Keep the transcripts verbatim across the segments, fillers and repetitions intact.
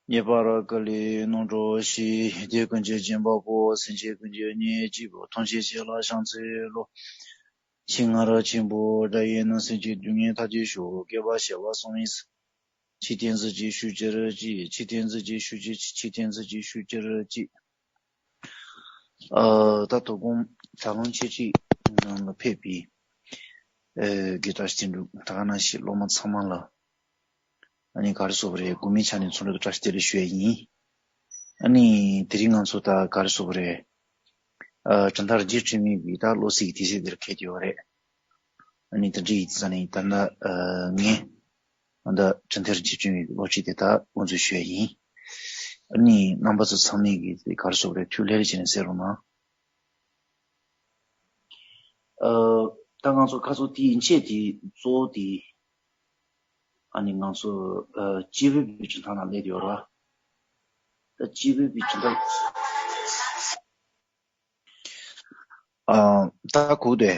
ཉེ་བར་བཀའ་ལས་སྣང་གྲོལ་ཞི། དེ་ཀུན་གྱི་རྗེན་པ་པོ། སེམས་ཅན་ཀུན་གྱི་གཉེན་གཅིག་པུ། ཐམས་ཅད་ཞི་ལ་ཕྱག་འཚལ་ལོ། ཞིང་ང་ར་ཆེན་པོ་དགྲ་ཡི་ནང་སེམས་ཅན་སྡུག་བསྔལ་མཐའ་ཅི་ཤོག་སྐྱེ་བ་བྱེ་བ་གསུམ་ཡིན། ཆིག་སྟེང་གཟུགས་ཅན་ཤུགས་ཀྱི་རི་ཅིག་ཆིག་སྟེང་གཟུགས་ཅན་ཤུགས་ཀྱི་ཆིག་ཆིག་སྟེང་གཟུགས་ཅན་ཤུགས་ཀྱི་རི་ཅིག་ཨ། ད་དོ་དགོང་ད་ལོ་ཆེ་ཆེ་ནང་ལ་ཕེབས་པའི་ཨ་དགེ་བཀྲ་ཤིས་འབྲུག་ད་ག་ནང་བཞིན་སློབ་མ་ཚང་མ་ལ་ཨ་ནི་ག་རེ་ཟེར་དགོས་རེད། དགོས་མེད་ཆ་ནས་འཚམས་འདྲི་བཀྲ་ཤིས་བདེ་ལེགས་ཞུ་ཡ་ཡིན། ཨ་ནི་དེ་རིང་ང་ཚོ་ད་ག་རེ་ཟེར་དགོས་རེད། ཨ་གྲུབ་མཐའ་རིན་ཆེན་འཕྲིན་ལས་པའི་ད་སློབ་ཚན་གྱི་དུས་ཚོད་འདིར་འཁེལ་གྱི་ཡོད་རེད། ཨ་ནི་དེ་འདྲ་ཡིན་ཙང་ནས་ད་ལྟ་ཨ་ངས་ད་ལྟ་གྲུབ་མཐའ་རིན་ཆེན་འཕྲིན་ལས་པའི་སློབ་ཁྲིད་དེ་དག་དབུ་འཛུགས་ཞུ་ཡ་ཡིན། ཨ་ནི་རྣམ་པ་ཚོ་ཚང་མས་ཀྱི་དེ་ག་རེ་ཟེར་དགོས་རེད། ཐུགས་ལྷོད་ལྷོད་བྱས་ནས་གསན་རོགས་གནང་། ཨ་ད་ང་ཚོ་ཁ་སང་དེའི་མཆན་དེ་གཙོ་བོ་དེ་ཨ་ནི་ང་ཚོ་ཨ་སྐྱེས་བུ་པའི་གྲུབ་མཐའ་ནང་སླེབས་ཡོད་ར། ད་སྐྱེས་བུ་པའི་གྲུབ་མཐའ། ཨ་ད་གོ་དེ།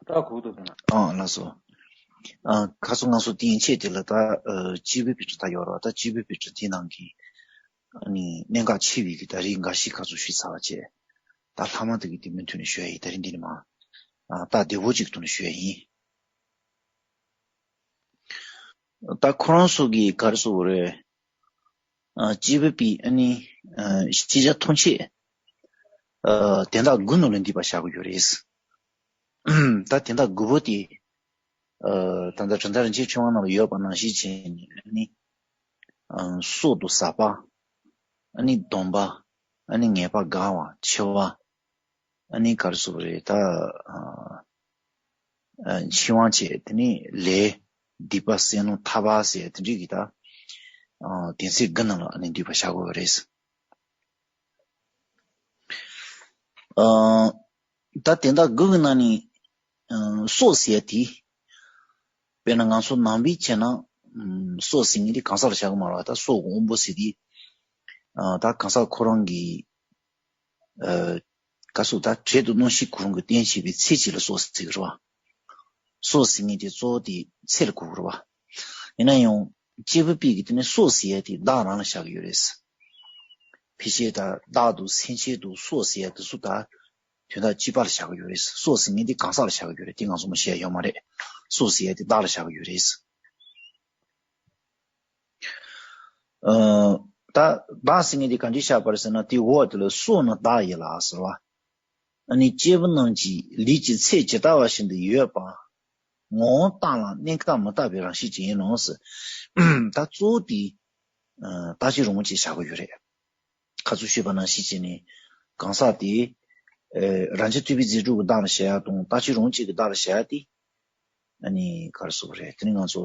ད་གོ་དེ་དང་། ཨ་ལགས་སོ། ཨ་ཁ་སང་ང་ཚོ་དེའི་མཆན་དེ་ལ་ད་ཨ་སྐྱེས་བུ་པའི་གྲུབ་མཐའ་ཡོད་ར། ད་སྐྱེས་བུ་པའི་གྲུབ་མཐའི་ནང་གི་ཨ་ནི་གནད་འགག་ཆེ་བའི་གི་ད་རིགས་འགའ་ཞིག་ཁ་སང་ཞུས་ཚར་བ་བྱས། ད་ལྷག་མ་དེ་གི་དེ་མུ་མཐུད་ནས་ཞུ་ཡ་ཡིན། ད་རིང་འདི་ནས་མར་ཨ་སྟབས་བདེ་བོ་ཅིག་ཐོག་ནས་ཞུ་ཡ་ཡིན། ད་ཁོ་རང་ཚོ་གིས་ག་རེ་ཟེར་དགོས་རེད། ཨ་སྐྱེས་བུ་པའི་ཨ་ནི་ཨ་ཤེས་བྱ་ཐམས་ཅད་ཨ་དོན་དག་དགུ་ནང་ལ་འདུས་པ་བཞག་གི་ཡོད་རེད། ད་དོན་དག་དགུ་པོ་དེ་ཨ་ད་ལྟ་གྲུབ་མཐའ་རིན་ཆེན་ཕྲེང་བ་ནང་ལ་ཡོད་པ་ནང་བཞིན་བྱས་ནས་ཨ་ནི་ཨ་སྲོག་དང་ཟག་པ། ཨ་ནི་སྡོམ་པ། ཨ་ནི་ངེས་པ་དགའ་བ་འཆི་བ། ཨ་ནི་ག་རེ་ཟེར་དགོས་རེད། ད་ཨ་ཨ་འཆི་བ་བྱས། དེ་ནས་ལས་སྡིག་པ་བསམ་མནོ་ཐར་པ་ཟེར་དེ་འདྲའི་གི་ད་ཨ་དོན་ཚན་དགུ་ནང་ལ་ཨ་ནི་འདུས་པ་བཞག་དགོས་པ་རེད། ཨ་ད་དོན་དག་དགུ་གི་ནང་ནས་ཨ་སྲོག་ཟེར་ཡ་དེ། དཔེར་ན་ང་ཚོ་ནང་པའི་ཆ་ནས་ཨ་སྲོག་ཟེར་མཁན་དེ་གང་ཟག་ལ་བཞག་གི་མ་རེད་པ། ད་སྲོག་གི་དབང་པོ་ཟེར་དེ་ཨ་ད་གང་ཟག་ཁོ་རང་གི་ཨ་ག་ཟེར། ད་དྲོད་དང་སྣང་ཤས་ཁོ་རང་གི་རྟེན་བྱེད་པའི་ཚེ་གཅིག་ལ་སྲོག་ཟེར་གི་རེད་པ། སྲོག་ཟེར་མཁན་དེ་གཙོ་བོ་དེ་ཚེ་ལ་གོ་གི་རེད་པ། ཡིན་ན་ཡང་སྐྱེས་བུ་པའི་གི་དེ་ནི་སྲོག་ཟེར་ཡ་དེ་བདག་རང་ལ་བཞག་གི་ཡོད་རེད། ཕལ་ཆེར་ད་བདག་དང་སེམས་ཅན་དང་སྲོག་ཟེར་ཡ་དེ་ཚོ་ད་དོན་དག་གཅིག་པ་ལ་བཞག་གི་ཡོད་རེད། སྲོག་ཟེར་མཁན་དེ་གང་ཟག་ལ་བཞག་གི་ཡོད་རེད། དེ་ང་ཚོ་མ་བཤད་ཡ་ཡོད་མ་རེད། སྲོག་ཟེར་ཡ་དེ་བདག་ལ་བཞག་གི་ཡོད་རེད། ཨ་ད་བདག་ཟེར་མཁན་དེ་ག་འདྲ་བཞག་པ་རེད་ཟེར་ན། དེའི་འོག་དེ་ལ་སྲོག་ནི་བདག་ཡིན་ལ་ཟེར་བ། ཨ་ནི་སྐྱེས་བུ་རྣམས་ཀྱི་ལུས་ཀྱི་ཚད་ཇི་ལྟ་བ་བཞིན་དུ་ཡོད་པ། ངོ་བོ་རྟག་ལ་གནས་སྐབས་མི་རྟག་པའི་རང་བཞིན་ཅན་ཡིན་ནོ་ཟེར། ད་གཙོ་བོ་དེ་ཨ་རྟག་གཅིག་རང་གཅིག་བཞག་གི་ཡོད་རེད། ཁ་སང་ཞུས་པ་ནང་བཞིན་བྱས་ནས་གང་ཟག་དེ་ཨ་རང་རྒྱལ་ཐུབ་པའི་རྫས་གྲོགས་ཀྱི་བདག་ལ་བཞག་ཡ་དང་རྟག་གཅིག་རང་གཅིག་གི་བདག་ལ་བཞག་ཡ་དེ། ཨ་ནི་ག་རེ་ཟེར་དགོས་རེད། དེ་ནི་ང་ཚོ་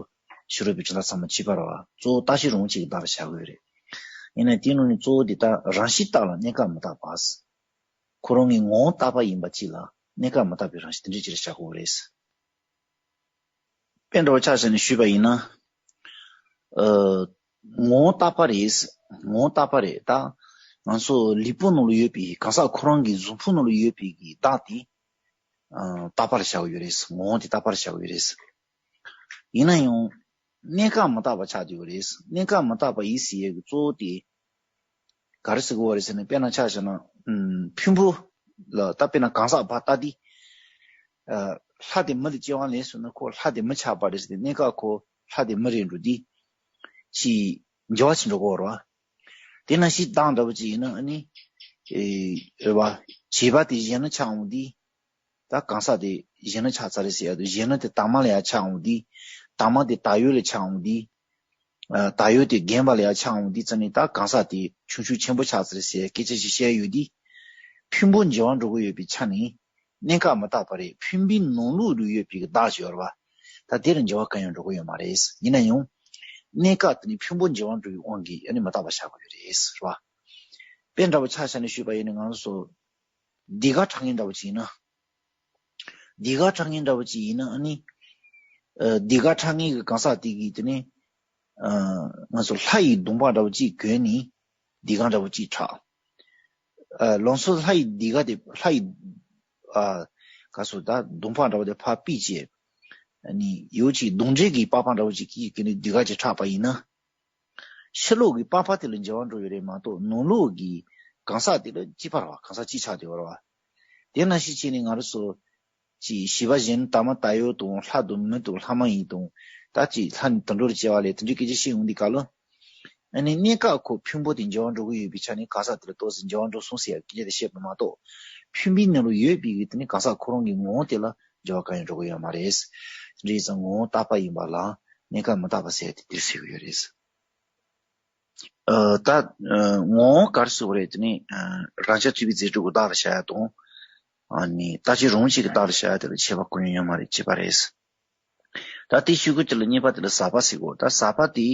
ཕྱི་རོལ་པའི་གྲུབ་མཐའ་ཚང་མ་གཅིག་པ་རེད་པ། གཙོ་བོ་རྟག་གཅིག་རང་གཅིག་གི་བདག་ལ་བཞག་གི་ཡོད་རེད། ཡིན་ན་དེའི་ནང་ནས་གཙོ་བོ་དེ་ད་རང་བཞིན་རྟག་ལ་གནས་སྐབས་མི་རྟག་པ། ཁོ་རང་གི་ངོ་བོ་རྟག་པ་ཡིན་པ་གཅིག་ལ་གནས་སྐབས་མི་རྟག་པའི་རང་བཞིན་དེ་འདྲ་ཅིག་ལ་བཞག་དགོས་རེད། དཔེ་འདྲ་བོ་ཆ་བཞག་ནས་ཞུས་པ་ཡིན་ན། ཨ་ངོ་བོ་རྟག་པ་རེད། ངོ་བོ་རྟག་པ་རེད། ད་ང་ཚོ་ལུས་པོ་ནང་ལ་ཡོད་པའི་གང་ཟག་ཁོ་རང་གི་གཟུགས་ཕུང་ནང་ལ་ཡོད་པའི་གི་བདག་དེ་ཨ་རྟག་པ་ལ་བཞག་གི་ཡོད་རེད། ངོ་བོ་དེ་རྟག་པ་ལ་བཞག་གི་ཡོད་རེད། ཡིན་ན་ཡང་གནས་སྐབས་མི་རྟག་པ་ཆགས་བསྡད་ཡོད་རེད། གནས་སྐབས་མི་རྟག་པ་ཡིན་ཟེར་ཡས་ཀྱི་གཙོ་བོ་དེ་ག་རེ་ཟེར་དགོས་པ་རེད་ཟེར་ན། དཔེར་ན་ཆ་བཞག་ན་ཨུམ་ཕུང་པོ་ལ། ད་དཔེར་ན་གང་ཟག་ཕར་ལྟ་དུས་ཨ་ལྷ་དེ་མི་ལ་སྐྱེ་བ་ལེན་སོང་ན་ཁོ་ལྷ་དེ་མི་ཆགས་པ་རེད་ཟེར་ཏེ། གནས་སྐབས་ཁོ་ལྷ་དེ་མི་རེད་འགྲོ་དུས་ཅིག་འགྱུར་བ་ཞིག་འགྲོ་གི་ཡོད་རེད་པ། དེ་ནང་བཞིན་བདག་འདྲ་བོ་ཅིག་ཡིན་ན་ཨ་ནི་ཨེ་རེད་པ། བྱིས་པ་དེ་གཞོན་ནུ་ཆགས་འོང་དུས། ད་གང་ཟག་དེ་གཞོན་ནུ་ཆགས་ཚར་རེད་ཟེར་ཡ་དང་། གཞོན་ནུ་དེ་དྭངས་མ་ལ་ཡར་ཆགས་འོང་དུས། དྭངས་མ་དེ་དྭངས་ཡོད་ལ་ཆགས་འོང་དུས། ཨ་དྭངས་ཡོད་དེ་རྒན་པ་ལ་ཡར་ཆགས་འོང་དུས་ཙམ་ནས། ད་གང་ཟག་དེ་ཆུང་ཆུང་ཆེན་པོ་ཆགས་ཚར་རེད་ཟེར་ཡ་སྐད་ཆ་ཞིག་བཤད་ཡོད་དུས། ཕུང་པོ་འགྱུར་བ་འགྲོ་གི་ཡོད་པའི་ཆ་ནས་གནས་སྐབས་མི་རྟག་པ་རེད། ཕུང་པོའི་ནང་ལོགས་ལ་ཡོད་པའི་བདག་ཅིག་ཡོད་རེད་པ། ད་དེ་ལ་འགྱུར་བ་གང་ཡང་འགྲོ་གི་ཡོད་མ་རེད། ཡིན་ན་ཡང་གནས་སྐབས་དེ་ནི་ཕུང་པོ་འགྱུར་བ་འགྲོ་བའི་དབང་གིས་ཨ་ནི་མི་རྟག་པ་ཆགས་ཀྱི་ཡོད་རེད། རེད་པ། དཔེ་འདྲ་བོ་ཆ་བཞག་ནས་ཞུས་པ་ཡིན་ན། ང་ཚོ་ཟློས་གར་འཁྲབ་མཁན་འདྲ་བོ་ཅིག་ཡིན་ན། ཟློས་གར་འཁྲབ་མཁན་འདྲ་བོ་ཅིག་ཡིན་ན་ཨ་ནི། ཨ་ཟློས་གར་འཁྲབ་མཁན་གྱི་གང་ཟག་དེ་གིས་དེ་ནི་ཨ་ང་ཚོ་ལྷ་ཡི་གདོང་པ་འདྲ་བོ་ཅིག་གོན་ནས་ཟློས་གར་འདྲ་བོ་ཅིག་འཁྲབ། ཨ་ལམ་སང་ལྷ་ཡི་ཟློས་གར་དེ། ལྷ་ཡི་ཨ་ག་ཟེར། ད་གདོང་པ་འདྲ་བོ་དེ་ཕར་ཕུད་བྱས། ཨ་ནི་ཡོད་ཅིག་གདོང་འདྲེ་གི་པགས་པ་འདྲ་བོ་ཅིག་གིས་གོན་ནས་ཟློས་གར་ཅིག་འཁྲབ་པ་ཡིན་ན། ཕྱི་ལོགས་ཀྱི་པགས་པ་དེ་ལ་འགྱུར་བ་འགྲོ་ཡོད་རེད་མ་གཏོགས་ནང་ལོགས་ཀྱི་གང་ཟག་དེ་ལ་གཅིག་པ་རེད་བ། གང་ཟག་གཅིག་ཆགས་བསྡད་ཡོད་རེད་བ། དེ་ནང་བཞིན་བྱས་ནས་ང་རང་ཚོ་ཅིག་བྱིས་པ་གཞན་དག་མ་ད་ཡོད་དང་ལྷ་དང་མི་དང་ལྷ་མ་ཡིན་དང་ད་ཅིག་ལྷ་ནི་དུད་འགྲོ་ལ་སྐྱེ་བ་ལས་དེ་འདྲའི་སྐད་ཆ་བཤད་ཡོང་དུས་སྐབས་ལ། ཨ་ནི་གནས་སྐབས་ཁོ་ཕུང་པོ་དེ་འགྱུར་བ་འགྲོ་གི་ཡོད་པའི་ཆ་ནས་གང་ཟག་དེ་ལ་ཏོག་ཙམ་འགྱུར་བ་འགྲོ་སོང་ཟེར་ཡ་སྐད་ཆ་དེ་བཤད་པ་མ་གཏོགས། ཕུང་པོའི་ནང་ལ་ཡོད་པའི་གི་དེ་ནི་གང་ཟག་ཁོ་རང་གི་ངོ་བོ་དེ་ལ་འགྱུར་བ་གང་ཡང་འགྲོ་གི་ཡོད་མ་རེད། དེ་འདྲ་ཡིན་ཙང་ངོ་བོ་རྟག་པ་ཡིན་པ་ལ་གནས་སྐབས་མི་རྟག་པ་ཟེར་ཡ་དེ་དེར་ཟེར་གི་ཡོད་རེད། ཨ་ད་ཨ་ངོ་བོ་ག་རེ་ཟེར་དགོས་རེད། དེ་ནི་ཨ་རང་རྐྱ་བཙུགས་པའི་རྫས་གྲུབ་ཀྱི་བདག་ལ་བྱ་ཡ་དང་། ཨ་ནི་རྟག་གཅིག་རང་གཅིག་གི་བདག་ལ་བྱ་ཡ་དེ་ལ་ཁྱད་པར་གང་ཡང་ཡོད་མ་རེད། གཅིག་པ་རེད། ད་དེའི་ཤུལ་ཁུ་དེ་ལ་གཉིས་པ་དེ་ལ་ཟག་པ་ཟེར་གོ། ད་ཟག་པ་དེ་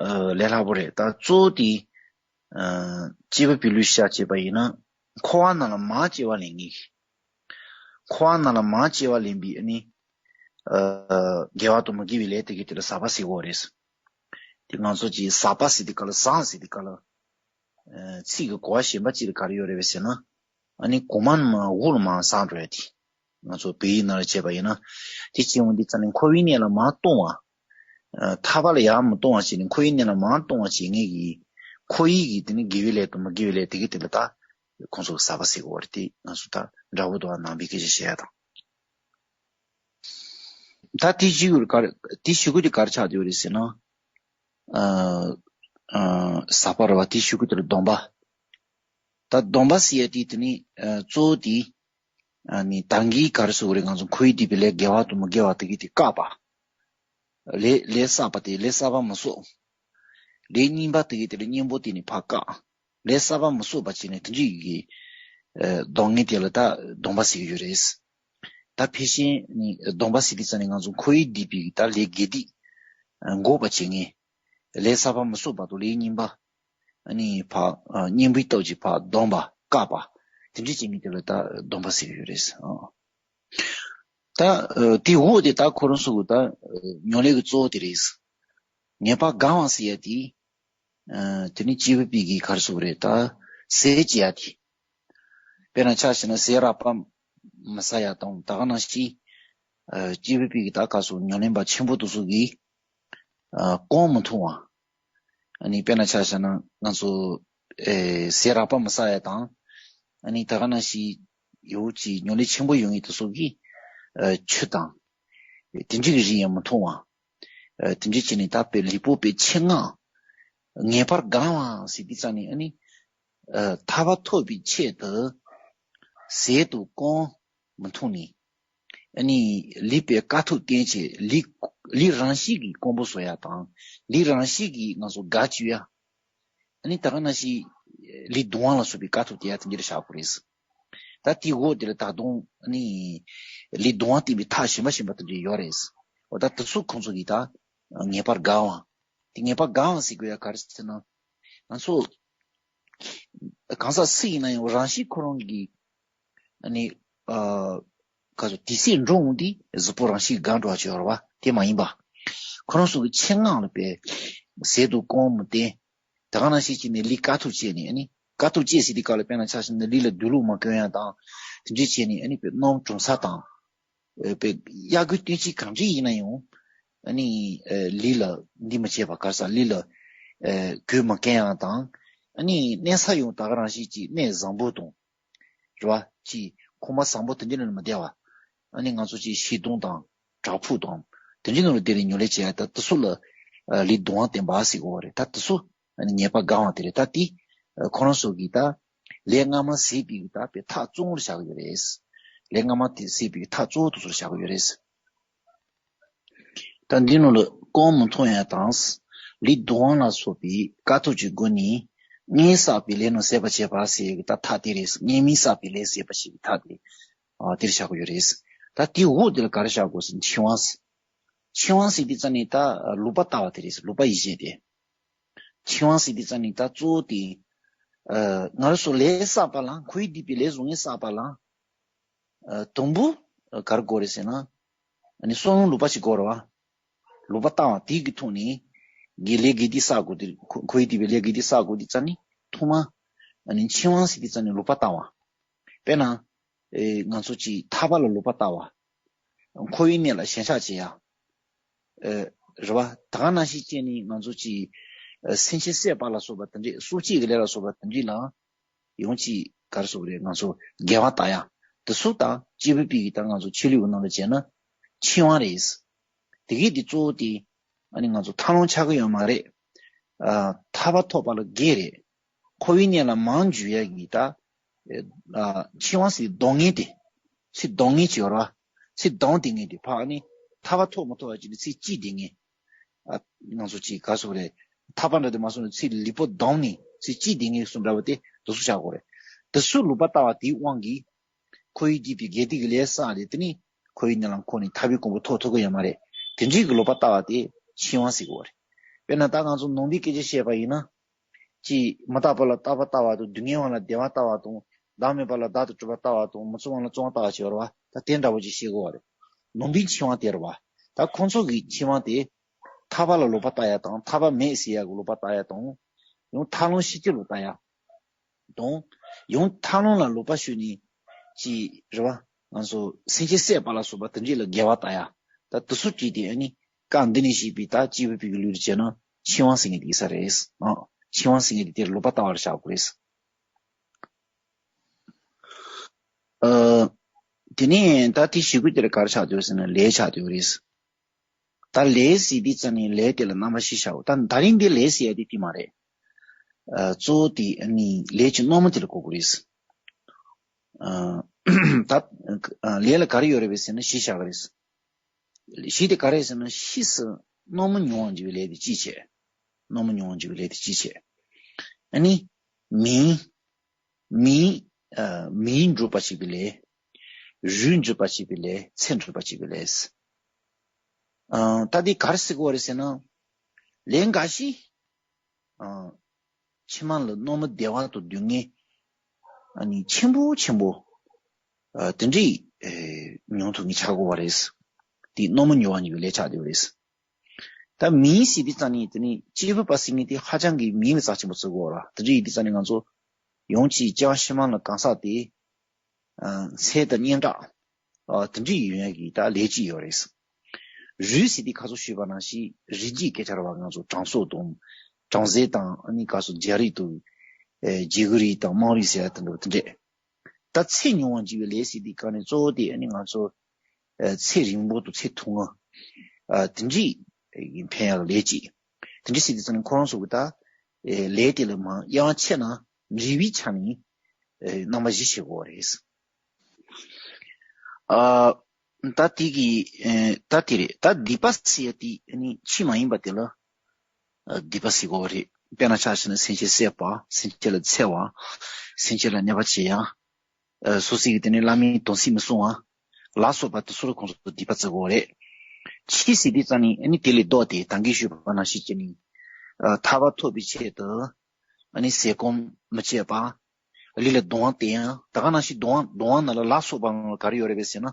ཨ་ལས་སླ་པོ་རེད། ད་གཙོ་བོ་དེ་ཨ་སྐྱེས་བུ་པའི་ལུས་ཤ་བྱས་པ་ཡིན་ན་འཁོར་བ་ནང་ལ་མར་སྐྱེ་བ་ལེན་ངེས། འཁོར་བ་ནང་ལ་མར་སྐྱེ་བ་ལེན་པའི་ཨ་ནི་ཨ་དགེ་བ་དང་མི་དགེ་བའི་ལས་དེ་གའི་དེ་ལ་ཟག་པ་ཟེར་གོ་རེད། དེ་ང་ཚོ་ཅིག་ཟག་པ་ཟེར་དུས་སྐབས་ལ་ཟག་ཟེར་དུས་སྐབས་ལ་ཨ་ཚིག་གི་གོ་བ་གཞན་པ་ཅིག་ལ་ག་རེ་ཡོད་རེད་པས་ཟེར་ན། ཨ་ནི་གོང་མ་ནས་མར་འོག་ལ་མར་ཟག་འགྲོ་ཡ་དེ། ང་ཚོ་བོད་ཡིག་ནང་ལ་བྱས་པ་ཡིན་ན། དེ་བྱས་འོང་དུས་ཙམ་ནས་འཁོར་བའི་གནས་ལ་མར་ལྟུང་བ། ཨ་ཐར་པ་ལ་ཡར་མི་ལྟུང་བ་བྱས་ནས་འཁོར་བའི་གནས་ལ་མར་ལྟུང་བ་བྱེད་མཁན་གྱི་འཁོར་བའི་གི་དེ་ནི་དགེ་བའི་ལས་དང་མི་དགེ་བའི་ལས་དེ་གའི་དེ་ལ་ད་ཁོང་ཚོ་གི་ཟག་པ་ཟེར་གི་ཡོད་རེད། དེ་ང་ཚོ་ད་འདྲ་པོ་འདུག་ཨ། ནང་པའི་སྐད་ཆ་བཤད་ཡ་དང་། ད་དེ་ཤུལ་ཁུ་ག་རེ་དེ་ཤུལ་ཁུ་དེ་ག་རེ་ཆགས་བསྡད་ཡོད་རེད་ཟེར་ན། ཨ་ཨ་ཟག་པ་རེད་བ། དེ་ཤུལ་ཁུ་དེ་ལ་སྡོམ་པ། ད་སྡོམ་པ་ཟེར་ཡ་དེ་དེ་ནི་ཨ་གཙོ་བོ་དེ་ཨ་ནི་ད་གིན་ག་རེ་ཟེར་དགོས་རེད། ང་ཚོ་འཁོར་བའི་སྡིག་པའི་ལས་དགེ་བ་དང་མི་དགེ་བ་དེ་གའི་དེ་བཀག་པ། ལས་ལས་བསགས་པ་དེ་ལས་བསགས་པ་མི་གསོག་ལས་རྙིང་པ་དེ་གའི་དེ་ལ་གཉེན་པོ་དེ་ནི་ཕར་བཀག་ལས་བསགས་པ་མི་གསོག་པ་བྱས་ནས་དེ་འདྲའི་གི་ཨ་སྡོམ་མཁན་དེ་ལ་ད་སྡོམ་པ་ཟེར་གི་ཡོད་རེད། ད་ཕལ་ཆེར་ནི་སྡོམ་པ་ཟེར་དུས་ཙམ་ནས་ང་ཚོ་འཁོར་བའི་སྡིག་པའི་ད་ལས་དགེ་སྡིག་ཨ་འགོག་པ་བྱེད་མཁན། ལས་བསགས་པ་མི་གསོག་པ་དང་ལས་རྙིང་པ་ཨ་ནི་ཕར་ཨ་གཉེན་པོའི་སྟོབས་ཀྱིས་ཕར་སྡོམ་པ་བཀག་པ། དེ་འདྲ་བྱེད་མཁན་དེ་ལ་ད་སྡོམ་པ་ཟེར་གི་ཡོད་རེད། ཨ་ད་ཨ་དེ་འོག་དེ་ད་ཁོ་རང་ཚོ་གི་ད་ཨ་ཉམས་ལེན་གྱི་གཙོ་བོ་དེ་རེད། ངེས་པར་དགའ་བ་ཟེར་ཡ་དེ། ཨ་དེ་ནི་སྐྱེས་བུ་པའི་གི་ག་རེ་ཟེར་དགོས་རེད། ད་ཟས་བཅད་ཡ་དེ། དཔེར་ན་ཆ་བཞག་ན་ཟས་རགས་པ་མི་ཟ་ཡ་དང་། ད་ག་ནང་བཞིན་ཨ་སྐྱེས་བུ་པའི་གི་ད་ག་སོ་ཉམས་ལེན་པ་ཆེན་པོ་དེ་ཚོ་གིས་ཨ་རྐང་མི་འཐུང་བ། ཨ་ནི་དཔེར་ན་ཆ་བཞག་ན་ང་ཚོ་ཨེ་ཟས་རགས་པ་མི་ཟ་ཡ་དང་། ཨ་ནི་ད་ག་ནང་བཞིན་ཡོ་ཅིག་ཉམས་ལེན་ཆེན་པོ་ཡོང་ཡིན་དེ་ཚོ་གིས་ཨ་ཆུ་དང་དེ་འདྲའི་གི་རིགས་ཡང་མི་འཐུང་བ། ཨ་དེ་འདྲ་བྱས་ནས་ད་དཔེ་ལུས་པོ་དཔེ་ཆེད་མངགས། ངེས་པར་དགའ་བ་ཟེར་དུས་ཙམ་ནས་ཨ་ནི་ཨ་ཐར་པ་ཐོབ་པའི་ཆེད་དུ་ཟས་དང་རྐང་མི་འཐུང་ནས། ཨ་ནི་ལུས་པའི་དཀའ་ཐུབ་བསྟེན་བྱས་ལུས་ལུས་རང་བཞིན་གྱིས་རྐང་པ་གསོ་ཡ་དང་། ལུས་རང་བཞིན་གྱིས་ང་ཚོ་དགའ་བཅུག་ཡ། ཨ་ནི་ད་ག་ནང་བཞིན་ལུས་གདུང་བ་ལ་སོགས་པའི་དཀའ་ཐུབ་དེ་ཡ་དེ་འདྲ་བཞག་དགོས་རེད། ད་དེའི་འོག་དེ་ལ་ད་དུང་ཨ་ནི་ལུས་གདུང་བ་བསྟེན་པའི་ཐབས་གཞན་པ་གཞན་པ་དེ་འདྲ་ཡོད་རེད། འོ་ད་དེ་ཚོ་ཁོང་ཚོ་གིས་ད་ངེས་པར་དགའ་བ། དེ་ངེས་པར་དགའ་བ་ཟེར་དགོས་ཡ་ག་རེ་ཟེར་ན། ང་ཚོ་གང་ཟག་སུ་ཡིན་ན་ཡང་རང་བཞིན་ཁོ་རང་གི་ཨ་ནི་ཨ་ག་ཚོད་དེ་སྲིད་འགྲོ་འོང་དེ་གཟུགས་པོ་རང་བཞིན་དགའ་འགྲོ་བ་ཅིག་ཡོད་རེད་བ། དེ་མ་ཡིན་པ། ཁོ་རང་ཚོ་གི་ཆེད་མངགས་ལ་དཔེ་ཟས་དང་རྐང་མི་བསྟེན། ད་ག་ནང་བཞིན་བྱས་ནས་ལུས་དཀའ་ཐུབ་སྤྱད་ནས་ཨ་ནི་དཀའ་ཐུབ་སྤྱད་ཟེར་དུས་སྐབས་ལ་དཔེར་ན་ཆ་བཞག་ན་ལུས་ལ་སྡོད་ལུགས་མ་གོན་ཡ་དང་། དེ་འདྲ་བྱས་ནས་ཨ་ནི་དཔེ་གནམ་གྲང་ས་དང་། དཔེ་དབྱར་དགུན་སྟོན་དཔྱིད་གང་འདྲ་ཡིན་ན་ཡང་། ཨ་ནི་ལུས་ལ་འདི་མ་བྱས་པ་ག་རེ་ཟ། ལུས་ལ་གོས་མ་གོན་ཡ་དང་། ཨ་ནི་གནས་ས་ཡང་ད་ག་རང་བཞིན་གྱི་གནས་བཟང་པོ་དང་། རེད་བ། ཅིག་ཁང་པ་བཟང་པོ་དེ་འདྲ་ནང་མི་བསྡད་བ། ཨ་ནི་ང་ཚོ་ཅིག་བཤས་སྟོང་དང་བྲག་ཕུག་དང་དེ་འདྲ་ནང་ལ་བསྡད་ནས་ཉོ་ལས་བྱེད་ཡ། ད་དེ་ཚོ་ལ་ལུས་གདུང་བ་བསྟེན་པ་ཟེར་གོ་བ་རེད། ད་དེ་ཚོ་ཨ་ནི་ངེས་པར་དགའ་བ་དེ་རེད། ད་དེ་ཁོ་རང་ཚོ་གིས་ད་ལས་སྔ་མ་ཟད་པའི་གི་ད་དཔེ་ཐག་གཙོ་བོར་བཞག་གི་ཡོད་རེད། ལས་སྔ་མ་དེ་ཟད་པའི་གི་ཐག་གཙོ་བོ་དེ་ཚོར་བཞག་གི་ཡོད་རེད། ད་འདི་ནང་ལ་རྐང་མི་འཐུང་ཡ་དང་། ལུས་གདུང་བ་ལ་སོགས་པའི་དཀའ་ཐུབ་ཀྱི་སྒོ་ནས་སྔོན་བསགས་པའི་ལས་རྣམས་ཟད་པར་བྱེད་པ་ཟེར་ཡ་གི་ད་ཐབས་དེ་རེད། སྔོན་མའི་བསགས་པའི་ལས་ཟད་པར་བྱེད་པའི་ཐབས་དེ་ཨ་དེར་བཞག་གི་ཡོད་རེད། ད་དེའི་འོག་དེ་ལ་ག་རེ་བཞག་དགོས་ཟེར་ན་འཆིང་བ། འཆིང་བ་ཟེར་དུས་ཙམ་ནས་ད་ལུག་པ་ལྟ་བ་དེ་རེད། ལུག་པ་ཡིད་བྱེད་དེ། འཆིང་བ་ཟེར་དུས་ཙམ་ནས་ད་གཙོ་བོ་དེ་ཨ་ང་རང་ཚོ་ལས་བསགས་པ་ལ། འཁོར་བའི་སྡིག་པའི་ལས་བཟང་ངན་བསགས་པ་ལ། ཨ་དང་པོ་ཨ་ག་རེ་དགོས་རེད་ཟེར་ན། ཨ་ནི་བསམ་བློ་ལུག་པ་ཞིག་དགོས་རེད་བ། ལུག་པ་བཏང་བ་དེ་གི་ཐོག་ནས་དགེ་ལས་དགེ་སྡིག་བསགས་དགོས་དེ། ཁོ་ཁོ་ཡི་དེ་བའི་ལས་དགེ་སྡིག་བསགས་དགོས་དེ་རྩ་ནི་ཐོག་མ། ཨ་ནི་འཆིང་བ་ཟེར་དེ་རྩ་ནི་ལུག་པ་བཏང་བ། དཔེར་ན། ཨེ་ང་ཚོ་ཅིག་ཐར་པ་ལ་ལུག་པ་བཏང་བ། འཁོར་བའི་གནས་ལ་ཞེན་ཆགས་བྱེད་ཡ། ཨེ་རེད་བ། ད་ག་ནང་བཞིན་བྱས་ནས་ང་ཚོ་ཅིག་ སེམས་ཅན་བསད་པ་ལ་སོགས་པ་དེ་འདྲས་སྲོག་བཅད་ཀྱི་ལས་ལ་སོགས་པ་དེ་འདྲས་ལ་ཡང་ཅིག་ག་རེ་ཟེར་དགོས་རེད། ང་ཚོ་དགེ་བ་བཏགས་ཡ་དེ་ཚོ་དང་སྐྱེས་བུ་པའི་གི་ད་ང་ཚོ་ཆོས་ལུགས་ཀྱི་ནང་ལ་བྱས་ན་འཆིང་བ་རེད། དེ་གི་དེ་གཙོ་བོ་དེ་ཨ་ནི་ང་ཚོ་ཐར་ལམ་ཆགས་ཀྱི་ཡོད་མ་རེད། ཨ་ཐར་པ་ཐོབ་པ་ལ་འགལ་རེད། འཁོར་བའི་གནས་ལ་མར་འཇུག་ཡ་གི་ད་ཨ་འཆིང་བ་ཟེར་ལྡོག་མཁན་དེ། ཚེ་ལྡོག་མཁན་ཅིག་ཡོད་རེད་བ། ཚེ་ལྡོག་བསྡད་མཁན་དེ་ཕར་ཨ་ནི་ཐར་པ་ཐོབ་མ་ཐོབ་པ་ཅིག་ནི་ཚེ་གཅིག་བསྡད་མཁན། ཨ་ང་ཚོ་ཅིག་ག་རེ་ཟེར་དགོས་རེད། ཐར་པ་འདྲ་དེ་མ་སོང་ནས་ཚེ་ལེགས་པོ་ལྡོག་ནས་ཚེ་གཅིག་བསྡད་མཁན་སུ་འདྲ་བ་དེ་དེ་ཚོ་ཆགས་དགོས་རེད། དེ་ཚོ་ལུང་པ་ལྟ་བ་དེའི་དབང་གིས་འཁོར་བའི་སྡིག་པའི་དགེ་སྡིག་གི་ལས་བསགས་ཏེ་དེ་ནི་འཁོར་བའི་གནས་ལ་འཁོར་ནས་ཐར་པའི་གོ་འཕང་ཐོབ་ཐུབ་ཀྱི་ཡོད་མ་རེད། དེ་འདྲའི་གི་ལུང་པ་ལྟ་བ་དེ་འཆིང་བ་ཟེར་གྱི་ཡོད་རེད། དཔེར་ན་ད་ང་ཚོ་ནང་པའི་སྐད་ཆ་བཤད་པ་ཡིན་ན། ཅིག་མི་རྟག་པ་ལ་རྟག་པ་ལྟ་བ་དང་། སྡུག་བསྔལ་བ་ལ་བདེ་བ་ལྟ་བ་དང་། བདག་མེད་པ་ལ་བདག་ཏུ་གྲུབ་པ་ལྟ་བ་དང་། མི་ཚོར་བ་ལ་ཚོར་བ་ལྟ་བ་ཞེས་པ་རེད་བ། ད་དེ་འདྲ་བོ་ཅིག་བཤད་དགོས་པ་རེད། ནང་པའི་འཆིང་བ་དེ་རེད་བ། ད་ཁོང་ཚོ་གི་འཆིང་བ་དེ་ཐར་པ་ལ་ལོག་པ་ལྟ་ཡ་དང་། ཐར་པ་མེད་ཟེར་ཡ་གི་ལོག་པ་ལྟ་ཡ་དང་། ཡང་ཐར་ལམ་ཤེས་བྱ་ལ་ལྟ་ཡ་དང་། ཡང་ཐར་ལམ་ལ་ལོག་པ་ཞུགས་ནས་ཅིག་རེད་བ། ང་ཚོ་སེམས་ཅན་བསད་པ་ལ་སོགས་པ་དེ་འདྲས་ལ་དགེ་བ་ལྟ་ཡ། ད་དེ་ཚོ་བྲིས་ཏེ་ཨ་ནི་སྐབས་འདི་ནས་བཤད་པའི་ད་སྐྱེས་བུ་པའི་གི་ལུགས་ལ་བྱས་ན་འཆིང་བ་ཟེར་མཁན་དེ་ཡིན་ས་རེད། ཨ་འཆིང་བ་ཟེར་མཁན་དེ་དེར་ལོག་པ་ལྟ་བར་བྱ་དགོས་རེད། ཨ་དེ་ནས་ད་དེ་བྱེད་དགོས་དེ་ལ་ག་རེ་ཆགས་བསྡད་ཡོད་ཟེར་ན་ལས་ཆགས་བསྡད་ཡོད་རེད། ད་ལས་ཟེར་དུས་ཙམ་ནས་ལས་དེ་ལ་རྣམ་པ་བཞི་བྱའོ། ད་ད་རིང་འདི་ལས་ཟེར་ཡ་དེ་དེ་མ་རེད། ཨ་གཙོ་བོ་དེ་ཨ་ནི་ལས་ཀྱི་རྣམ་པ་དེ་ལ་གོ་དགོས་རེད། ཨ་ད་ཨ་ལས་ལ་ག་རེ་ཡོད་རེད་པས་ཟེར་ན་བཞི་བྱ་གི་རེད། བཞི་དེ་ག་རེ་ཟེར་ན་ཕྱིས་སུ་རྣམ་སྨིན་མྱོང་བར་འགྱུར་བའི་ལས་དེ་གཅིག་བྱས། རྣམ་སྨིན་མྱོང་བར་འགྱུར་བའི་ལས་དེ་གཅིག་བྱས། ཨ་ནི་མིང་མིང་ཨ་མིང་འགྲུབ་པ་བྱེད་པའི་ལས། རུས་འགྲུབ་པ་བྱེད་པའི་ལས། ཚེ་འགྲུབ་པ་བྱེད་པའི་ལས། ཨ་ད་འདི་ག་རེ་ཟེར་དགོས་རེད་ཟེར་ན། ལས་འགའ་ཞིག་ཨ་ཕྱི་མ་ལ་རྣམ་སྨིན་བདེ་བ་དང་སྡུག་བསྔལ་ཨ་ནི་ཆེན་པོ་ཆེན་པོ་ཨ་དེ་འདྲའི་ཨེ་མྱོང་ཐུབ་མཁན་ཆགས་དགོས་པ་རེད། དེ་རྣམ་སྨིན་མྱོང་བ་ཉིད་ཀྱི་ལས་ཆགས་བསྡད་པ་རེད། ད་མིང་ཟེར་དུས་ཙམ་ནས་དེ་ནི་སྐྱེས་བུ་པ་ཟེར་མཁན་དེ་ཧ་ཅང་གི་མིང་ལ་རྩ་ཆེན་པོ་བརྩི་དགོས་ར། དེ་འདྲ་ཡིན་དུས་ཙམ་ནས་ང་ཚོ་ཡང་ཅིག་སྐྱེ་བ་ཕྱི་མ་ལ་གང་ཟག་དེ་ཨ་ཚད་དང་སྙན་གྲགས་ཨ་དེ་འདྲ་ཡོང་ཡ་གི་ད་ལས་ཅིག་ཡོད་རེད། རུས་ཟེར་དུས་ཁ་སང་ཞུས་པ་ནང་བཞིན་རིགས་རྒྱུད་སྐད་ཆ་ར་བ་ང་ཚོ་དྲང་སྲོང་དང་། དྲང་ཟེར་དང་ཨ་ནི་ག་སོ་རྒྱ་རིགས་དང་། ཨེ་རྗེ་གུ་རིགས་དང་དམངས་རིགས་ཟེར་ཡ་དེ་འདྲ་བ་དེ་འདྲས། ད་ཚེ་མྱོང་བ་འཇིག་པའི་ལས་ཟེར་དུས་ག་ནས་གཙོ་བོ་དེ་ཨ་ནི་ང་ཚོ་ཨ་ཚེ་རིང་པོ་དང་ཚེ་ཐུང་ངུ་ཨ་དེ་འདྲས་ཕན་ཡག་ལས་ཅིག་དེ་འདྲས་ཟེར་དུས་ཙམ་ནས་ཁོ་རང་ཚོ་གི་ད་ཨེ་ལས་དེ་ལ་མ་དབྱེ་བ་ཕྱེ་ན་འབྲས་བུའི་ཆ་ནས་ཨེ་རྣམ་པ་བཞི་ཕྱེ་དགོས་པ་རེད། ཨ་ད་དེ་གི་ཨེ་ད་དེ་རེད། ད་སྡིག་པ་ཟེར་ཡ་དེ་ཨ་ནི་ཆོས་མ་ཡིན་པ་དེ་ལ། སྡིག་པ་ཟེར་དགོས་པ་རེད། དཔེར་ན་ཆ་བཞག་ན་སེམས་ཅན་བསད་པ། སེམས་ཅན་ལ་འཚེ་བ། སེམས་ཅན་ལ་གནོད་པ་བྱེད་ཡ། སོ་སོ་གི་དེ་ནས་བླ་མའི་དམ་ཚིག་མི་སྲུང་བ། ལ་སོགས་པ་དེ་ཚོ་ལ་ཁོང་ཚོ་སྡིག་པ་བརྩི་དགོས་པ་རེད། ཆོས་ཟེར་དུས་ཙམ་ནས་ཨ་ནི་དེ་ལས་ལྡོག་སྟེ་ད་གིན་ཞུས་པ་ནང་བཞིན་བྱས་ནས། ཐར་པ་ཐོབ་པའི་ཆེད་དུ་ཨ་ནི་ཟས་སྐོམ་མི་སྤྱད་པ། ལུས་ལ་གདུང་བ་བསྟེན་ཡ། ད་ག་ནང་བཞིན་གདུང་བ་གདུང་བ་ནང་ལ་ལ་སོགས་པ་ནང་ལ་ག་རེ་ཡོད་རེད་པས་ཟེར་ན།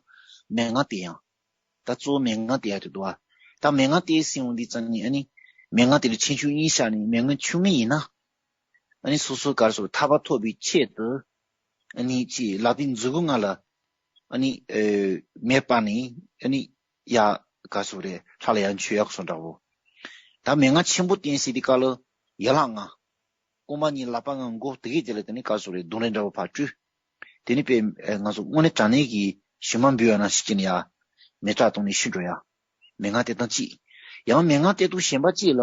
མན་ངག་བསྟེན་ཡ། ད་གཙོ་བོ་མན་ངག་བསྟེན་ཡ་དེ་འདུག་བ། ད་མན་ངག་བསྟེན་ཟིན་འོང་དུས་ཙམ་ནས་ཨ་ནི་མན་ངག་དེ་ལ་ཆེ་ཆུང་གཉིས་བཞག་ནས། མན་ངག་ཆུང་ངུ་ཡིན་ན་ཨ་ནི་སོ་སོ་ག་རེ་ཟེར་ཐར་པ་ཐོབ་པའི་ཆེད་དུ་ཨ་ནི་ཅིག་ལག་པའི་མཛུབ་གུ་ལྔ་ལ་ཨ་ནི་ཨེ་མེ་སྤར་ནས་ཨ་ནི་ཡ་ག་རེ་ཟེར་རེད། ལྷ་ལ་ཡར་མཆོད་ཡག་སོགས་འདྲ་བོ། ད་མན་ངག་ཆེན་པོ་བསྟེན་ཟེར་དུས་སྐབས་ལ་ཡན་ལག་ལྔ། རྐང་པ་གཉིས་ལག་པ་ལྔ་མགོ་དེ་གའི་དེ་ལ་དེ་ནི་ག་རེ་ཟེར་རེད། གདོང་རིས་འདྲ་བོ་ཕར་བཀྲུས། དེ་ནི་དཔེ་ང་ཚོ་དངོས་གནས་དྲང་གནས་ཀྱི་ཞུ་མ་འབུལ་བ་ནང་བཞིན་བྱས་ནས་ཡ་མེ་སྲེག་བཏང་ནས་ཤི་འགྲོ་ཡ། མན་ངག་དེ་དང་གཅིག་ཡང་མན་ངག་དེ་དང་གཞན་པ་གཅིག་ལ་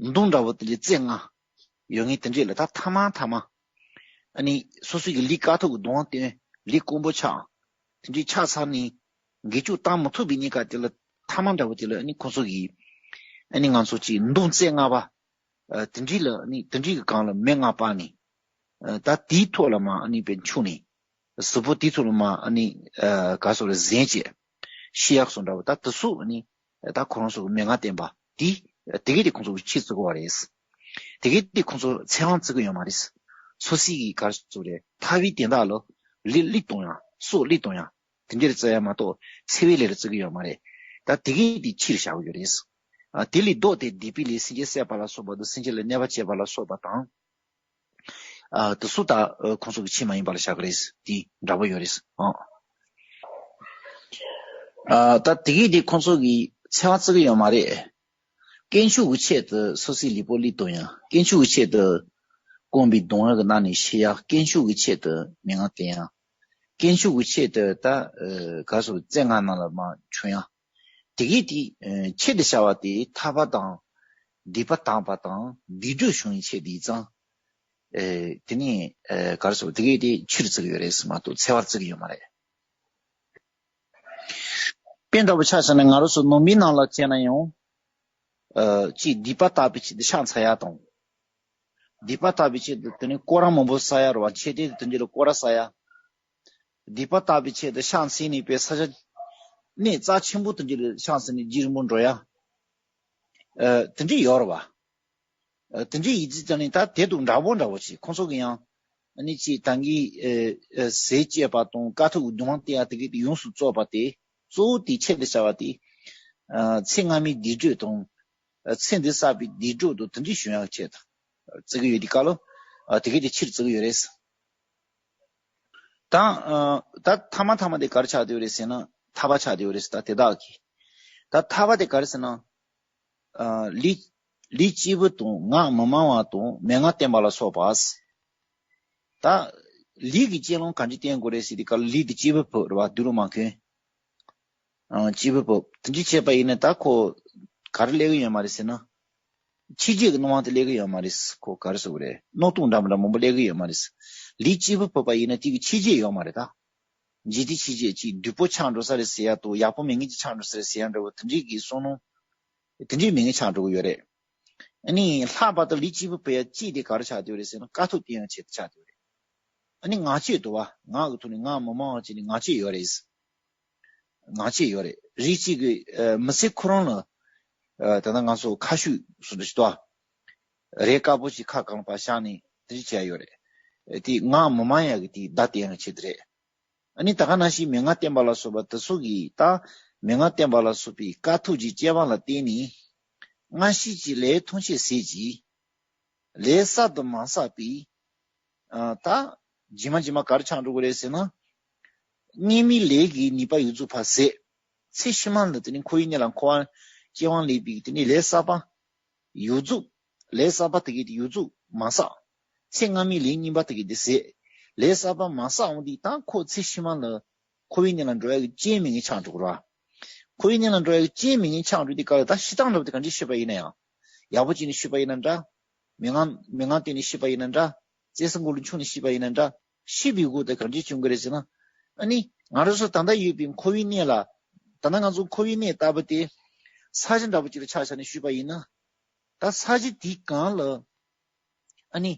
མདུང་འདྲ་བོ་དེ་ལ་རྩེ་ལྔ་ཡོད་ངེས་དེ་འདྲས་ལ། ད་ཐ་མ་ཐ་མ་ཨ་ནི་སོ་སོ་གི་ལུས་དཀའ་ཐུབ་ཀྱི་གདུང་བ་བསྟེན། ལུས་དཀོན་པོ་ཆགས། དེ་འདྲས་ཆགས་ཚར་ནས་འགུལ་སྐྱོད་བཏང་མི་ཐུབ་པའི་གནས་སྐབས་དེ་ལ་ཐ་མ་འདྲ་བོ་དེ་ལ་ཨ་ནི་ཁོ་ཚོ་གིས་ཨ་ནི་ང་ཚོ་གཅིག་མདུང་རྩེ་ལྔ་པ། ཨ་དེ་འདྲའི་ལ་ནི་དེ་འདྲའི་གི་སྒང་ལ་མེ་ལྔ་སྤར་ནས། ཨ་ད་དེའི་ཐོག་ལ་མར་ཨ་ནི་དཔེ་འཁྱུག་ནས། གཟུགས་པོ་དེའི་ཐོག་ལ་མར་ཨ་ནི་ཨ་ག་རེ་ཟེར་རེད། གཟན་བྱས་ཤི་ཡག་སོགས་འདྲ་བོ། ད་དེ་ཚོ་ཨ་ནི་ད་ཁོ་རང་ཚོ་གི་མན་ངག་བསྟེན་པ་དེ་དེ་གས་དེ་ཁོང་ཚོ་གི་ཆོས་བརྩི་དགོས་པ་རེད། དེ་གས་དེ་ཁོང་ཚོ་ཚེ་དབང་བརྩི་གི་ཡོད་མ་རེད། སོ་སོའི་གི་ག་རེ་ཟེར་རེད། ཐར་པའི་དོན་དག་ལ་ལུས་ལུས་གཏོང་ཡ། སྲོག་བློས་གཏོང་ཡ། དེ་འདྲ་རེད་བརྩི་ཡ་མ་གཏོགས་འཚེ་བའི་ལས་རེད་བརྩི་གི་ཡོད་མ་རེད། ད་དེ་གས་དེ་ཕྱིར་བཞག་གི་ཡོད་རེད། ཨ་དེ་ལས་ལྡོག་སྟེ་སྡིག་པའི་ལས། སེམས་ཅན་བསད་པ་ལ་སོགས་པ་དང་། སེམས་ཅན་ལ་གནོད་པ་བྱས་པ་ལ་སོགས་པ་དང་། ཨ་དེ་ཚོ་ད་ཨ་ཁོང་ཚོ་གི་ཆོས་མ་ཡིན་པ་ལ་བཞག་གི་རེད། དེ་འདྲ་པོ་ཡོད་རེད། ཨ་ཨ་ད་དེ་གས་དེ་ཁོང་ཚོ་གི་འཚེ་བ་བརྩི་གི་ཡོད་མ་རེད། དཀོན་མཆོག་གི་ཆེད་དུ་སོ་སོའི་ལུས་པོ་བློས་གཏོང་ཡ། དཀོན་མཆོག་གི་ཆེད་དུ་དཀོན་པའི་གདུང་བ་གི་ནང་ནས་ཤི་ཡ། དཀོན་མཆོག་གི་ཆེད་དུ་མན་ངག་བསྟན་ཡ། དཀོན་མཆོག་གི་ཆེད་དུ་ད་ཨ་ག་རེ་ཟེར། བཙན་ངན་ནང་ལ་མར་མཆོང་ཡ། དེ་གའི་དེ་ཨ་ཆེད་དུ་བྱ་བ་དེ་ཐར་པ་དང་སྡིག་པ་དག་པ་དང་སྡིག་སྒྲིབ་སྦྱོང་བའི་ཆེད་དུ་ཡིན་ཙང་། ཨེ་དེ་ནས་ཨེ་ག་རེ་ཟེར། དེ་གའི་དེ་ཆེད་དུ་བརྩི་གི་ཡོད་རེད་ཟེར་མ་གཏོགས་འཚེ་བར་བརྩི་གི་ཡོད་མ་རེད། དཔེ་འདྲ་པོ་ཆ་བཞག་ན་ང་རང་ཚོ་ནང་པའི་ནང་ལ་བྱས་ན་ཡང་། ཨ་གཅིག་སྡིག་པ་དག་པའི་ཆེད་དུ་ཕྱག་འཚལ་ཡ་དང་། སྡིག་པ་དག་པའི་ཆེད་དུ་དེ་ནས་སྐོར་ར་མང་པོ་བསགས་ཡ་རེད་བ། མཆོད་རྟེན་དེ་འདྲ་ལ་སྐོར་ར་བསགས་ཡ། སྡིག་པ་དག་པའི་ཆེད་དུ་ཕྱག་འཚལ་ནས་པའི་ས་ཆ་གནས་རྩ་ཆེན་པོ་དེ་འདྲ་ལ་ཕྱག་འཚལ་ནས་རྒྱུན་རིང་པོ་འགྲོ་ཡ། ཨ་དེ་འདྲ་ཡོད་རེད་བ། ཨ་དེ་འདྲའི་ཡིག་རྩིས་ཀྱང་ནི་ད་དེ་དང་འདྲ་པོ་འདྲ་པོ་ཅིག་ཁོང་ཚོ་གི་ཡང་ཨ་ནི་ཅིག་ད་གིན་ཨེ་ཨེ་ཟས་བཅད་པ་དང་དཀའ་ཐུབ་ཀྱི་སྡུག་བསྔལ་སྟེར་ཡ་དེ་གི་དེ་ཡོངས་སུ་རྫོགས་པ་དེ། གཙོ་བོ་དེ་ཆེད་དུ་བྱ་བ་དེ། ཨ་ཚེ་སྔ་མའི་སྡིག་སྒྲིབ་དང་། ཨ་ཚེ་འདིར་བསགས་པའི་སྡིག་སྒྲིབ་དང་དེ་འདྲའི་སྦྱོང་ཡག་ཆེད་དུ་བརྩི་གི་ཡོད་དུས་སྐབས་ལ། ཨ་དེ་གི་དེ་ཆེད་དུ་བརྩི་གི་ཡོད་རེད། ད་ཨ་ད་ཐ་མ་ཐ་མ་དེ་ག་རེ་ཆགས་བསྡད་ཡོད་རེད་ཟེར་ན། ཐར་པ་ཆགས་བསྡད་ཡོད་རེད་ཟེར། ད་དེ་དག་གི་ད་ཐར་པ་དེ་ག་རེ་ཟེར་ན། ཨ་ལུས་ལུས་གཅིག་པུ་དང་ངག་མི་སྨྲ་བ་དང་མན་ངག་བསྟན་པ་ལ་སོགས་པ། ད་ལུས་ཀྱི་སྤྱོད་ལམ་ག་འདྲ་བསྟེན་དགོས་རེད་ཟེར་དུས་སྐབས་ལུས་དེ་གཅིག་པུ་ཕུད་རེད་བ། སྡོད་ལུགས་མ་གོན། ཨ་གཅིག་པུ་ཕུད། དེ་འདྲ་བྱས་པ་ཡིན་ན་ད་ཁོ་ག་རེ་སླེབས་ཀྱི་ཡོད་མ་རེད་ཟེར་ན། ཕྱི་རྒྱལ་གྱི་སྣང་བ་དེ་སླེབས་ཀྱི་ཡོད་མ་རེད། ཁོ་ག་རེ་ཟེར་དགོས་རེད། རྣོ་རྟུང་འདྲ་མི་འདྲ་མང་པོ་སླེབས་ཀྱི་ཡོད་མ་རེད། ལུས་གཅིག་པུ་ཕུད་པ་ཡིན་ན་དེ་གི་ཕྱི་རྒྱལ་ཡོད་མ་རེད་ད། འཇིག་རྟེན་ཕྱི་རྒྱལ་གཅིག་སྡུག་པོ་ཆགས་འགྲོ་ས་རེད་ཟེར་ཡ་དང་། ཡག་པོ་མེད་མཁན་ཅིག་ཆགས་འགྲོ་ས་རེད་ཟེར་ཡ་འདྲ་བོ་དེ་འདྲའི་གི་བསམ་བློ་དེ་འདྲའི་མེད་མཁན་ཆགས་འགྲོ་གི་ཡོད་རེད། ཨ་ནི་ལྷག་པར་དུ་ལུས་གཅིག་པུ་ཕུད་ཡ་གཅིག་དེ་ག་རེ་ཆགས་བསྡད་ཡོད་རེད་ཟེར་ན། དཀའ་ཐུབ་སྟེར་ཡ་ཆེད་དུ་ཆགས་བསྡད་ཡོད་རེད། ཨ་ནི་ངག་བཅད་འདུག་བ། ངག་གི་ཐོག་ནས་ངག་མི་སྨྲ་བ་བྱས་ནས་ངག་བཅད་ཡོད་རེད། ངག་བཅད་ཡོད་རེད། རིགས་གཅིག་གི་ཨ་མི་ཚེ་ཁོ་རང་ལ། ཨ་ད་ལྟ་ང་ཚོ་ཁ་ཤུགས་སུ་འདྲ་ཞིག་ཏོ། རས་དཀར་པོ་ཞིག་ཁ་གང་ལ་ཕར་བཞག་ནས་དེ་འདྲ་བྱས་ཡོད་རེད། ཨ་དེ་ངག་མི་སྨྲ་ཡ་གི་དེ་བརྡ་སྟོན་ཡ་ཆེད་དུ་རེད། ཨ་ནི་ད་ག་ནང་བཞིན་མན་ངག་བསྟན་པ་ལ་སོགས་པ་དེ་ཚོ་གིས་ད་མན་ངག་བསྟན་པ་ལ་སོགས་པའི་དཀའ་ཐུབ་ཀྱི་སྤྱོད་པ་ལ་བརྟེན་ནས། སྔ་ཕྱི་གཅིག་ལས་ཐམས་ཅད་ཟད་ཀྱི། ལས་བསགས་དང་མ་བསགས་པའི། ཨ་ད་རྗེས་མ་རྗེས་མ་ག་རེ་ཆགས་འགྲོ་གི་རེད་ཟེར་ན། སྔོན་མའི་ལས་ཀྱི་ནུས་པ་ཡོངས་རྫོགས་ཕར་ཟད། ཚེ་ཕྱི་མ་ལ་དེ་ནི་འཁོར་བའི་གནས་ལ་འཁོར་བ་སྐྱེ་བ་ལེན་པའི་དེ་ནི་ལས་བསགས་པ་ཡོངས་རྫོགས། ལས་བསགས་པ་དེ་གའི་དེ་ཡོངས་རྫོགས་མ་བསགས། ཚེ་སྔ་མའི་ལས་རྙིང་པ་དེ་གའི་དེ་ཟད། ལས་བསགས་པ་མ་བསགས་འོང་དུས་ད་ཁོ་ཚེ་ཕྱི་མ་ལ་འཁོར་བའི་གནས་ལ་འགྲོ་ཡ་གི་རྐྱེན་མེད་མཁན་ཆགས་འགྲོ་གི་རེད། འཁོར་བའི་གནས་ལ་འགྲོ་ཡ་གི་རྐྱེན་མེད་མཁན་ཆགས་འགྲོ་དུས་སྐབས་ལ་ད་ཤི་སྟངས་འདྲ་བོ་དེ་ག་འདྲས་ཤི་བ་ཡིན་ན་ཡང་། ཡག་པོ་བྱས་ནས་ཤི་བ་ཡིན་ན་འདྲ། མན་ངག་མན་ངག་བསྟེན་ནས་ཤི་བ་ཡིན་ན་འདྲ། བཙན་ས་མགོ་ལ་མཆོངས་ནས་ཤི་བ་ཡིན་ན་འདྲ། ཤི་བའི་སྒོ་དེ་ག་འདྲས་བྱུང་གི་རེད་ཟེར་ན། ཨ་ནི་ང་རང་ཚོ་ད་ལྟ་ཡོད་པའི་འཁོར་བའི་གནས་ལ། ད་ལྟ་ང་ཚོ་འཁོར་བའི་གནས་ལྟ་བུ་དེ་ས་གཞི་འདྲ་བོ་ཅིག་ལ་ཆ་བཞག་ནས་ཞུས་པ་ཡིན་ན། ད་ས་གཞི་དེའི་སྒང་ལ། ཨ་ནི།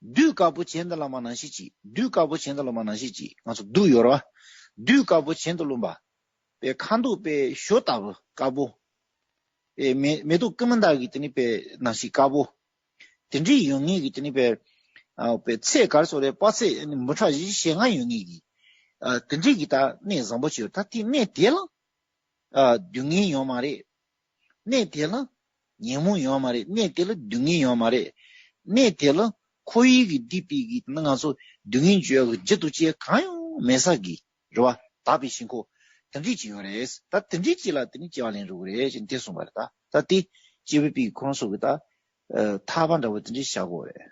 རྡུལ་དཀར་པོ་གྱེན་དུ་ལོངས་པ་ནང་བཞིན་གྱིས། རྡུལ་དཀར་པོ་གྱེན་དུ་ལོངས་པ་ནང་བཞིན་གྱིས། ང་ཚོ་རྡུལ་ཡོད་རེད་བ། རྡུལ་དཀར་པོ་གྱེན་དུ་ལོངས་པ། པའི་ཁ་མདོག་པའི་ཞོ་ལྟ་བུ་དཀར་པོ། པའི་མེ་མེ་ཏོག་ཀུ་མུ་ད་གི་དེ་ནི་པའི་ནང་བཞིན་དཀར་པོ། དེ་འདྲའི་ཡོད་ངེས་ཀྱི་དེ་ནི་པའི། ཨ་པའི་ཚད་ག་རེ་ཟེར་དགོས་རེད། དཔག་ཚད་ནི་མི་ཁྲག་བཞི་བཅུ་ཞེ་ལྔ་ཡོད་ངེས་ཀྱི། ཨ་དེ་འདྲའི་གི་ད་གནས་བཟང་པོ་ཅིག་ཡོད། ད་དེ་གནས་དེ་ལ། ཨ་སྡུག་བསྔལ་ཡོད་མ་རེད། གནས་དེ་ལ་ཉོན་མོངས་ཡོད་མ་རེད། གནས་དེ་ལ་སྡུག་བསྔལ་ཡོད་མ་རེད། གནས་དེ་ལ་འཁོར་བའི་གི་སྡིག་པའི་གི་ན་ང་ཚོ་སྡུག་བསྔལ་བྱེད་ཡག་གི་རྒྱུ་དང་རྐྱེན་གང་ཡང་མེད་ས་གི་རེད་བ། དག་པའི་ཞིང་ཁམས་དེ་འདྲ་ཅིག་ཡོད་རེད། ད་དེ་འདྲ་ཅིག་ལ་དེ་ནི་སྐྱེ་བ་ལེན་རུང་རེད་ཅེས་དེ་གསུངས་པ་རེད། ད་ད་དེ་སྐྱེས་བུ་པའི་ཁོང་ཚོ་གི་ད་ཨ་ཐར་པ་འདྲ་བོ་དེ་འདྲ་བྱ་དགོས་རེད།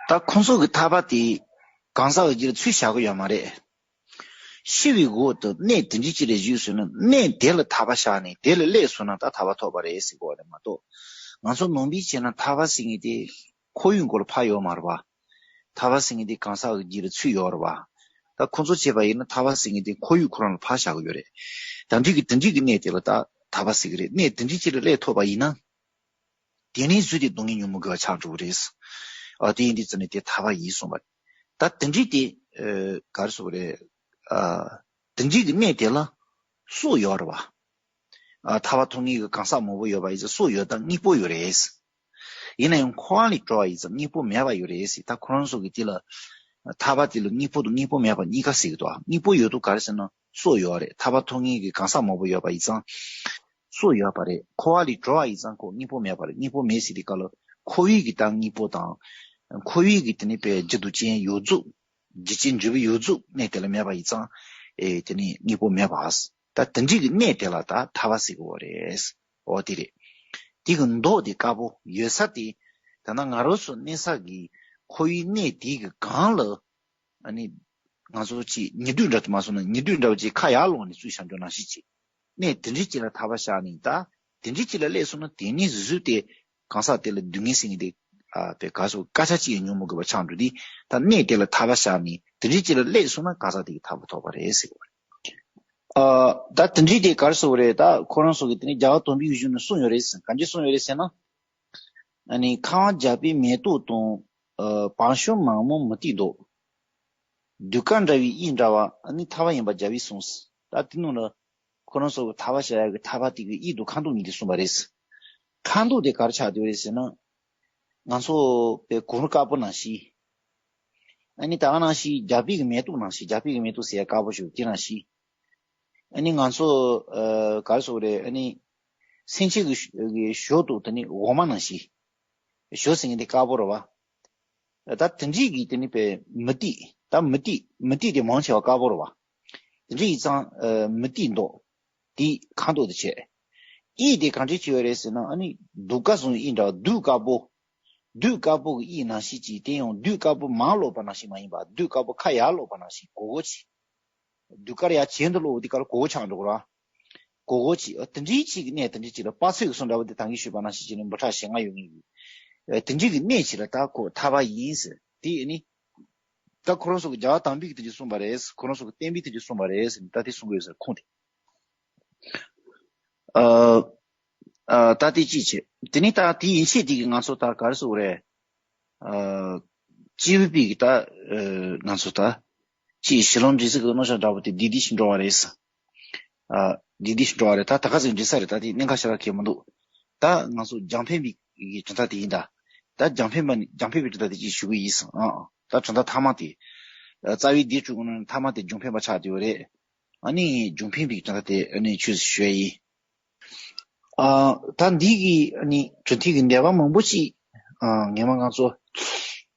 ད་ཁོང་ཚོ་གི་ཐར་པ་དེ་གང་ཟག་གི་རྒྱུད་ལ་ཚུར་བཞག་གི་ཡོད་མ་རེད། ཤི་བའི་འོག་ཏུ་གནས་དེ་འདྲ་ཅིག་ལ་བཞུགས་སོང་ན། གནས་དེ་ལ་ཐར་པ་བཞག་ནས་དེ་ལ་སླེབས་སོང་ན་ད་ཐར་པ་ཐོབ་པ་རེད་ཟེར་གོ་རེད་མ་གཏོགས། ང་ཚོ་ནང་པའི་བྱས་ན་ཐར་པ་ཟེར་མཁན་དེ་འཁོར་བའི་མགོ་ལ་ཕར་ཡོད་མ་རེད་བ། ཐར་པ་ཟེར་མཁན་དེ་གང་ཟག་གི་རྒྱུད་ལ་ཚུར་ཡོད་རེད་བ། ད་ཁོང་ཚོ་བྱས་པ་ཡིན་ན་ཐར་པ་ཟེར་མཁན་དེ་འཁོར་བའི་ཁོ་རང་ལ་ཕར་བཞག་གི་ཡོད་རེད། ད་འདི་གི་དེ་འདྲ་གི་གནས་དེ་ལ་ད་ཐར་པ་ཟེར་གི་རེད། གནས་དེ་འདྲ་ཅིག་ལ་སླེབས་ཐུབ་པ་ཡིན་ན། དེ་ནས་བཟོས་ཏེ་སྡུག་བསྔལ་མྱོང་མི་དགོས་པ་ཆགས་འགྲོ་གི་རེད། ཨ་དེ་ཡིན་དུས་ཙམ་ནས་དེ་ཐར་པ་ཡིན་གསུངས་པ། ད་དེ་འདྲའི་དེ་ཨ་ག་རེ་ཟེར་དགོས་རེད། ཨ་དེ་འདྲའི་གི་གནས་དེ་ལ་སྲོག་ཡོད་རེད་བ། ཨ་ཐར་པ་ཐོབ་མཁན་གི་གང་ཟག་མང་པོ་ཡོད་པ་ཡིན་ཙང་སྲོག་ཡོད་སྟངས་དངོས་པོ་ཡོད་རེད། ཡིན་ན་ཡང་འཁོར་བ་ལས་གྲོལ་བ་ཡིན་ཙང་དངོས་པོ་མེད་པ་ཡོད་རེད་ཟེར། ད་ཁོ་རང་ཚོ་གི་དེ་ལ་ཐར་པ་དེ་ལ་དངོས་པོ་དང་དངོས་པོ་མེད་པ་གཉིས་ཀ་ཟེར་གི་འདུག་དངོས་པོ་ཡོད་དུས་ག་རེ་ཟེར་ན་སྲོག་ཡོད་རེད། ཐར་པ་ཐོབ་མཁན་གི་གང་ཟག་མང་པོ་ཡོད་པ་ཡིན་ཙང་སྲོག་ཡོད་པ་རེད། འཁོར་བ་ལས་གྲོལ་བ་ཡིན་ཙང་ཁོ་དངོས་པོ་མེད་པ་རེད། དངོས་པོ་མེད་ཟེར་དུས་སྐབས་ལ་འཁོར་བའི་གི་ད་དངོས་པོ་དང་། འཁོར་བའི་གི་དེ་ནི་པའི་རྒྱུ་དང་རྐྱེན་ཡོངས་རྫོགས། རྒྱུ་རྐྱེན་འབྲས་བུ་ཡོངས་རྫོགས་གནས་དེ་ལ་མེད་པ་ཡིན་ཙང་། ཨེ་དེ་ནི་དངོས་པོ་མེད་པ། ད་དེ་འདྲའི་གི་གནས་དེ་ལ་ད་ཐར་པ་ཟེར་གི་ཡོད་རེད། འོ་དེ་རེད། དེ་གི་མདོག་དེ་དཀར་པོ་ཡོད་ས་དེ། ད་ནང་ང་རང་ཚོ་གནས་ས་གི་ཁོར་ཡུག་གནས་དེ་གི་སྒང་ལ། ཨ་ནི་ང་ཚོ་ཅིག་ཉི་དུས་འདྲ་དུ་མ་སོང་ན་ཉི་དུས་འདྲ་བ་ཅིག་ཁ་ཡར་ལོག་ནས་ཚུར་བཞག་འགྲོ་ནང་བཞིན་ཅིག་གནས་དེ་འདྲའི་ཅིག་ལ་ཐག་པ་བཞག་ནས། ད་དེ་འདྲའི་ཅིག་ལ་སླེབས་སོང་ན་དེ་ནས་གཟོད་གཟོད་དེ་གང་ཟག་དེ་ལ་སྡུག་བསྔལ་ཟེར་མཁན་དེ། ཨ་དེ་ག་སོ་སྐད་ཆ་ཅིག་ཡང་མྱོང་མི་དགོས་པ་ཆགས་འགྲོ་དུས། ད་གནས་དེ་ལ་ཐག་པ་བཞག་ནས་དེ་འདྲའི་ཅིག་ལ་སླེབས་སོང་ན་གང་ཟག་དེ་གིས་ཐར་པ་ཐོབ་པ་རེད་ཟེར་གི་རེད། ཨ་ད་དེ་འདྲའི་དེ་ག་རེ་ཟེར་དགོས་རེད། ད་ཁོ་རང་ཚོ་གི་དེ་ནས་རྒྱལ་བ་དམ་པའི་གཞུང་ནས་གསུངས་ཡོད་རེད་ཟེར། ག་འདྲ་གསུངས་ཡོད་རེད་ཟེར་ན། ཨ་ནི་ཁ་བ་རྒྱགས་པའི་མེ་ཏོག་དང་། ཨ་བང་ཤོམ་མང་མོ་མུ་ཏིག་མདོག །དུད་ཀར་འདྲ་བའི་དབྱིབས་འདྲ་བ། ཨ་ནི་ཐར་པ་ཡིན་པར་རྒྱལ་བས་གསུངས། ད་དེ་ནང་ལ་ཁོ་རང་ཚོ་གི་ཐར་པ་བྱ་ཡག་གི་ཐར་པ་དེ་གི་དབྱིབས་དང་ཁ་མདོག་གཉིས་དེ་གསུངས་པ་རེད། ཁ་མདོག་དེ་ག་རེ་ཆགས་བསྡད་རེད་ཟེར་ན། ང་ཚོ་པའི་གུར་དཀར་པོ་ནང་བཞིན། ཨ་ནི་ད་ག་ནང་བཞིན་རྒྱ་བོད་ཀྱི་མེ་ཏོག་ནང་བཞིན། རྒྱ་བོད་ཀྱི་མེ་ཏོག་ཟེར་ཡ་དཀར་པོ་ཞིག་དེ་ནང་བཞིན། ཨ་ནི་ང་ཚོ་ཨ་ག་རེ་ཟེར་དགོས་རེད། ཨ་ནི་སེམས་ཅན་གྱི་གི་ཞོ་དང་དེ་ནི་འོ་མ་ནང་བཞིན། ཞོ་ཟེར་མཁན་དེ་དཀར་པོ་རེད་བ། ད་དེ་འདྲའི་གི་དེ་ནི་པའི་མུ་ཏིག་ད་མུ་ཏིག་མུ་ཏིག་དེ་མང་ཆེ་བ་དཀར་པོ་རེད་བ། དེ་འདྲ་ཡིན་ཙང་ཨ་མུ་ཏིག་མདོག་དེ་ཁ་མདོག་དེ་བྱས། དབྱིབས་དེ་ག་འདྲ་ཅིག་ཡོད་རེད་ཟེར་ན། ཨ་ནི་དུད་ཀ་བཟུང་དབྱིབས་འདྲ་བ། དུད་དཀར་པོ། དུད་དཀར་པོ་གི་དབྱིབས་ནང་བཞིན་གྱི། དེ་ཡང་དུད་དཀར་པོ་མར་ལོག་པ་ནང་བཞིན་མ་ཡིན་པ། དུད་དཀར་པོ་ཁ་ཡར་ལོག་པ་ནང་བཞིན་གོར་གོར་ཅིག་དུད་ཀར་ཡར་གྱེན་དུ་ལོག་དུས་སྐབས་ལ་གོར་གོར་ཆགས་འགྲོ་གི་རེད། གོར་གོར་ཅིག་ཨ་དེ་འདྲའི་ཅིག་གི་གནས་དེ་འདྲའི་ཅིག་ལ། དཔག་ཚད་ཀྱི་གསུང་འདྲ་བོ་དེ་ད་གིན་ཞུས་པ་ནང་བཞིན་བྱས་ནས་འབུམ་ཕྲག་ཞེ་ལྔ་ཡོད་ངེས་ཀྱི། ཨ་དེ་འདྲའི་གི་གནས་ཅིག་ལ་ད་ཁོ་ཐར་པ་ཡིན་ཟེར། དེ་ནི་ད་ཁོ་རང་ཚོ་གི་རྒྱལ་བ་དམ་པས་དེ་འདྲ་གསུངས་པ་རེད། ཁོ་རང་ཚོ་གི་བསྟན་པས་དེ་འདྲ་གསུངས་པ་རེད་ཟེར་ནས་ད་དེ་གསུང་གི་ཡོད་ཟེར། ཁུངས་དེ། ཨ་ཨ་ད་དེ་གཅིག་བྱས། དེ་ནས་ད་དེ་ཡན་ཆད་དེ་གི་ང་ཚོ་ད་ག་རེ་ཟེར་དགོས་རེད། ཨ་སྐྱེས་བུ་པའི་གི་ད་ཨ་ང་ཚོ་ད་ཅིག་གཞི་ལམ་འབྲས་གསུམ་གྱི་རྣམ་གཞག་འདྲ་བོ་དེ་འདི་འདི་ཞིག་འགྲོ་བ་རེད། ཨ་འདི་འདི་ཞིག་འགྲོ་བ་རེད། ད་ད་ག་ཟིག་འགྲིག་ས་རེད། ད་དེ་གནད་འགག་ཞེ་དྲག་གང་ཡང་མི་འདུག་ད་ང་ཚོ་རྒྱང་འཕེན་པའི་གི་གྲུབ་མཐའ་དེ་ཡིན་ད། ད་རྒྱང་འཕེན་པ་ནི་རྒྱང་འཕེན་པའི་གྲུབ་མཐའ་དེ་ཅིག་ཞུ་གི་ཡིན་སོང་། ཨ་ཨ་ད་གྲུབ་མཐའ་ཐ་མ་དེ། ཨ་རྩ་བའི་སྡེ་དྲུག་གི་ནང་ནས་ཐ་མ་དེ་རྒྱང་འཕེན་པ་ཆགས་བསྡད་ཡོད་རེད། ཨ་ནི་རྒྱང་འཕེན་པའི་གྲུབ་མཐའ་དེ་ཨ་ནི་ཆོས་སུ་ཞུ་ཡ་ཡིན། ཨ་ད་འདི་གི་ཨ་ནི་གྲུབ་མཐའི་གི་འགྲེལ་པ་མང་པོ་ཅིག་ཨ་ངས་མ་ང་ཚོ་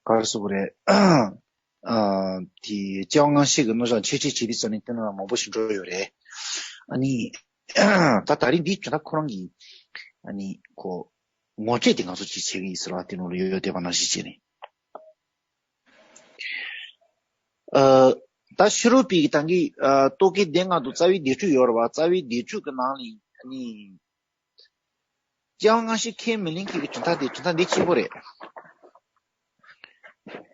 ག་རེ་ཟེར་དགོས་རེད། ཨ་དེ་སྐྱེ་བ་སྔ་ཕྱི་གི་རྣམ་གཞག་འཆད་ཁྲིད་བྱེད་དུས་ཙམ་ནས་དེ་ནང་ལ་མང་པོ་ཞིག་འགྲོ་ཡོད་རེད། ཨ་ནི་ད་ད་རིང་འདི་གྲུབ་མཐའ་ཁོ་རང་གི་ཨ་ནི་ཁོ་ངོ་སྤྲོད་དེ་ང་ཚོ་ཅིག་བྱེད་ཀྱི་ཡིན་ཟེར་བ་དེ་ནང་ལ་ཡོད་ཡོད་བསྡད་པ་ནང་བཞིན་བྱས་ནས། ཨ་ད་ཕྱི་རོལ་པའི་གི་ད་གིན་ཨ་རྟོག་གེ་སྡེ་ལྔ་དང་རྩ་བའི་སྡེ་དྲུག་ཡོད་རེད་བ། རྩ་བའི་སྡེ་དྲུག་གི་ནང་ནས་ཨ་ནི་སྐྱེ་བ་སྔ་ཕྱི་ཁས་མི་ལེན་མཁན་གྱི་གྲུབ་མཐའ་དེ་གྲུབ་མཐའ་འདི་གཅིག་པོ་རེད།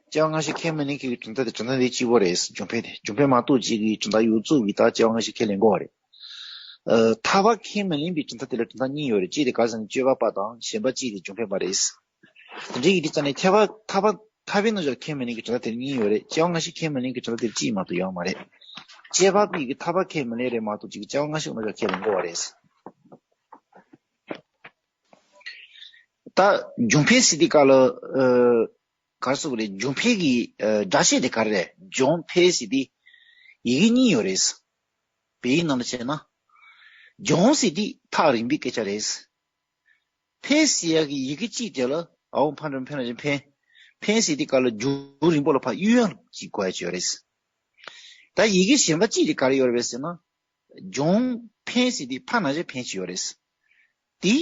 སྐྱེ་བ་སྔ་ཕྱི་ཁས་མི་ལེན་མཁན་གྱི་གྲུབ་མཐའ་དེ་གྲུབ་མཐའ་འདི་གཅིག་པོ་རེད། རྒྱང་འཕེན་དེ་རྒྱང་འཕེན་མ་གཏོགས་ཅིག་གི་གྲུབ་མཐའ་ཡོངས་རྫོགས་ཀྱི་ད་སྐྱེ་བ་སྔ་ཕྱི་ཁས་ལེན་དགོས་པ་རེད། ཨ་ཐར་པ་ཁས་མི་ལེན་པའི་གྲུབ་མཐའ་དེ་ལ་གྲུབ་མཐའ་གཉིས་ཡོད་རེད། གཅིག་དེ་ག་རེ་ཟེར་ན་སྤྱོད་པ་པ་དང་། གཞན་པ་གཅིག་དེ་རྒྱང་འཕེན་པ་རེད། དེ་འདྲ་ཡིན་དུས་ཙམ་ནས་ཐར་པ་ཐར་པ་ཐར་པའི་རྣམ་གཞག་ཁས་མི་ལེན་གྱི་གྲུབ་མཐའ་དེ་གཉིས་ཡོད་རེད། སྐྱེ་བ་སྔ་ཕྱི་ཁས་མི་ལེན་གྱི་གྲུབ་མཐའ་དེ་གཅིག་མ་གཏོགས་ཡོད་མ་རེད། སྐྱེས་པ་པའི་གི་ཐར་པ་ཁས་མི་ལེན་རེད་མ་གཏོགས་ཅིག་སྐྱེ་བ་སྔ་ཕྱི་རྣམ་གཞག་ཁས་ལེན་དགོས་པ་རེད། ད་རྒྱང་འཕེན་ཟེར་དུས་སྐབས་ལ་ཨ་ག་རེ་ཟེར་དགོས་རེད། རྒྱང་འཕེན་གྱི་ཨ་སྒྲ་བཤད་དེ་ག་རེ་རེད། རྒྱང་འཕེན་ཟེར་དུས་ཡི་གེ་གཉིས་ཡོད་རེད། བོད་ཡིག་ནང་ལ་བྱས་ན། རྒྱང་ཟེར་དུས་ཐག་རིང་པོའི་སྐད་ཆ་རེད། འཕེན་ཟེར་ཡག་གི་ཡི་གེ་གཅིག་དེ་ལ་ཨའོ་འཕང་འགྲེང་བུ་འཕེན་ལ་འཕེན། འཕེན་ཟེར་དུས་སྐབས་ལ་རྒྱང་རིང་པོ་ལ་ཕར་གཡུག་ཡག་ཅིག་གོ་ཡ་ཅིག་ཡོད་རེད། ད་ཡི་གེ་གཞན་པ་གཅིག་དེ་ག་རེ་ཡོད་རེད་ཟེར་ན། རྒྱང་འཕེན་ཟེར་དུས་ཕར་ནང་བཞིན་འཕེན་ཅིག་ཡོད་རེད། དེ་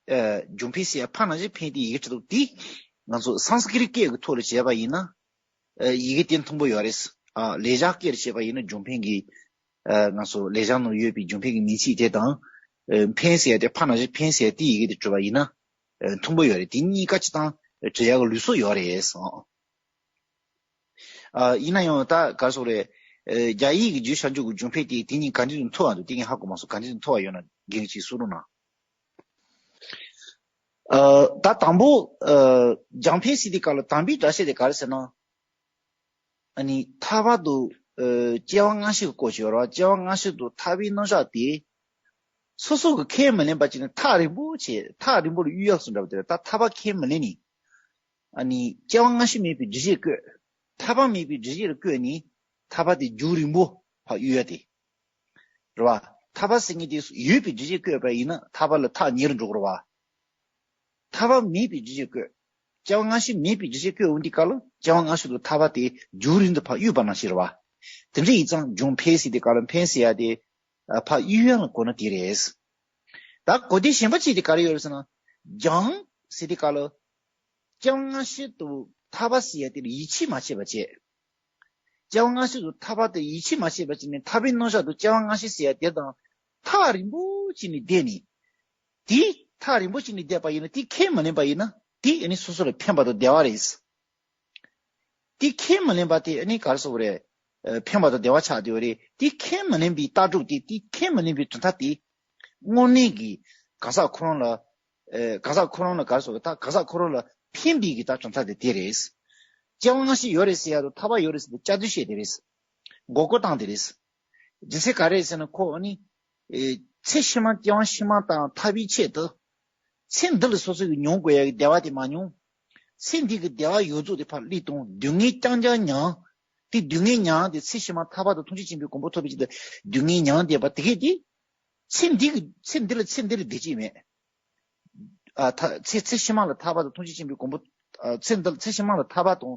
ཨ་རྒྱང་འཕེན་ཟེར་ཡ་ཕར་ནང་བཞིན་འཕེན་དེ་ཡི་གེ་འབྲི་དུས་དེ་ང་ཚོ་སཾ་སྐྲྀཏ་སྐད་ཀྱི་ཐོག་ལ་བྱས་པ་ཡིན་ན། ཨ་ཡི་གེ་དེ་མཐུན་པོ་ཡོད་རེད། ཨ་ལེགས་སྦྱར་སྐད་ལ་བྱས་པ་ཡིན་ན་རྒྱང་འཕེན་གྱི་ཨ་ང་ཚོ་ལེགས་སྦྱར་ནང་ཡོད་པའི་རྒྱང་འཕེན་གྱི་མིང་ཚིག་དེ་དང་། ཨ་འཕེན་ཟེར་ཡ་དེ་ཕར་ནང་བཞིན་འཕེན་ཟེར་ཡ་དེ་ཡི་གེ་དེ་འབྲི་བ་ཡིན་ན། ཨ་མཐུན་པོ་ཡོད་རེད། དེ་གཉིས་ཀ་སྤྱིར་བཏང་འབྲི་ཡག་གི་ལུགས་སྲོལ་ཡོད་རེད་སོང་། ཨ་ཡིན་ན་ཡང་ད་ག་རེ་ཟེར་དགོས་རེད། ཨ་རྒྱ་ཡིག་གི་རྒྱུད་ཤར་འཇུག་གི་རྒྱང་འཕེན་དེ་དེ་གཉིས་ག་འདྲ་ཞིག་མཐུན་པ་འདུག་དེ་ངས་ཧ་གོ་མ་སོང་། ག་འདྲ་ཞིག་མཐུན་པ་ཡོད་ན་རྒན་གྱིས་གསུང་རོགས་གནང་། ཨ་ད་དང་པོ་ཨ་རྒྱང་འཕེན་ཟེར་དུས་སྐབས་ལ་དམ་པའི་སྒྲ་བཤད་དེ་ག་རེ་ཟེར་ན། ཨ་ནི་ཐར་པ་དང་ཨ་སྐྱེ་བ་སྔ་ཕྱི་གི་སྐོར་ཅིག་ཡོད་རེད་བ། སྐྱེ་བ་སྔ་ཕྱི་དང་ཐར་པའི་རྣམ་གཞག་དེ་སོ་སོ་གིས་ཁས་མི་ལེན་པ་ཅིག་ནི་ཐག་རིང་པོ་བྱས། ཐག་རིང་པོ་ལ་གཡུག་ཡག་སོགས་འདྲ་བ་དེ་རེད། ད་ཐར་པ་ཁས་མི་ལེན་ནི། ཨ་ནི་སྐྱེ་བ་སྔ་ཕྱི་མེད་པའི་འགྲེལ་བཤད་བཀོད། ཐར་པ་མེད་པའི་འགྲེལ་བཤད་ལ་བཀོད་ནས་ཐར་པ་དེ་རྒྱང་རིང་པོ་ཕར་གཡུག་ཡ་དེ་རེད་བ། ཐར་པ་ཟེར་མཁན་དེ་ཡོད་པའི་འགྲེལ་བཤད་བཀོད་པ་ཡིན་ན་ཐར་པ་ལ་ཐག་ཉེ་རུ་འགྲོ་གི་རེད་བ། ཐར་པ་མེད་པའི་འགྲེལ་བཤད་བཀོད། སྐྱེ་བ་སྔ་ཕྱི་མེད་པའི་འགྲེལ་བཤད་བཀོད་འོང་དུས་སྐབས་ལ་སྐྱེ་བ་སྔ་ཕྱི་དང་ཐར་པ་དེ་རྒྱང་རིང་དུ་ཕར་གཡུགས་པ་ནང་བཞིན་རེད་བ། དེ་འདྲ་ཡིན་ཙང་རྒྱང་འཕེན་ཟེར་དུས་སྐབས་ལ་འཕེན་ཟེར་ཡ་དེ་ཨ་ཕར་གཡུག་ཡ་ལ་གོ་ན་དེ་རེད། ད་ ད་གོ་བདེ་གཞན་པ་གཅིག་དེ་ག་རེ་ཡོད་རེད་ཟེར་ན། སྦྱང་ཟེར་དེ་ག་ལ། སྐྱེ་བ་སྔ་ཕྱི་དུ་ཐར་པ་ཟེར་ཡ་དེ་ལ་ཡིད་ཆེས་མ་བྱས་པ་བྱས། སྐྱེ་བ་སྔ་ཕྱི་དུ་ཐར་པ་དེ་ཡིད་ཆེས་མ་བྱས་པ་བྱས་ནས་ཐར་པའི་རྣམ་གཞག་ཏུ་སྐྱེ་བ་སྔ་ཕྱི་ཟེར་ཡ་དེ་དང་ཐག་རིང་པོ་ཅིག་ནས་བསྡད་ནས། དེ་ཐག་རིང་པོ་ཅིག་ནས་བསྡད་པ་ཡིན་ན་དེ་ཁས་མི་ལེན་པ་ཡིན་ན་དེ་ཨ་ནི་སོ་སོ་ལ་ཕན་པ་དང་བདེ་བ་རེད། དེ་ཁས་མི་ལེན་པ་དེ་ཨ་ནི་ག་རེ་ཟེར་དགོས་རེད། ཨ། ཕན་པ་དང་བདེ་བ་ཆགས་བསྡད་པ་རེད། དེ་ཁས་མི་ལེན་པའི་ལྟ་གྲུབ་དེ། དེ་ཁས་མི་ལེན་པའི་གྲུབ་མཐའ་དེ། དངོས་གནས་ཀྱི་གང་ཟག་ཁོ་རང་ལ། ཨ། གང་ཟག་ཁོ་རང་ལ་ག་རེ་ཟེར་དགོས། ད་གང་ཟག་ཁོ་རང་ལ་ཕན་པའི་གི་ད་གྲུབ་མཐའ་དེ་དེ་རེད། སྐྱེ་བ་སྔ་ཕྱི་ཡོད་རེད་ཟེར་ཡ་དང་ཐར་པ་ཡོད་རེད་ཟེར་ཏེ་སྐྱག་རྫུན་བཤད་དེ་རེད། མགོ་སྐོར་བཏང་དེ་རེད། རྒྱུ་མཚན་ག་རེ་རེད་ཟེར་ན་ཁོ་ཨ་ནི། ཨེ། ཚེ་ཕྱི་མ་སྐྱེ་བ་ཕྱི་མ་དང་ཐར་པའི་ཆེད་དུ། ཚེ་འདི་ལ་སོ་སོ་གི་མྱོང་དགོས་ཡ་གི་བདེ་བ་དེ་མ་མྱོང་། ཚེ་འདི་གི་བདེ་བ་ཡོངས་རྫོགས་དེ་ཕར་བློས་གཏོང་། སྡུག་བསྔལ་རྐྱང་རྐྱང་མྱང་། དེ་སྡུག་བསྔལ་མྱང་དེ་ཚེ་ཕྱི་མ་ཐར་པ་དང་ཐམས་ཅད་མཁྱེན་པའི་གོ་འཕང་ཐོབ་པའི་ཆེད་དུ་སྡུག་བསྔལ་མྱང་བསྡད་པ་དེ་གས་དེ། ཚེ་འདི་གི་ཚེ་འདི་ལ་ཚེ་འདི་ལ་བདེ་སྐྱིད་མེད། ཨ། ཐ། ཚེ་ཚེ་ཕྱི་མ་ལ་ཐར་པ་དང་ཐམས་ཅད་མཁྱེན་པའི་གོ་འཕང་། ཨ། ཚེ་འདི་ཚེ་ཕྱི་མ་ལ་ཐར་པ་དང་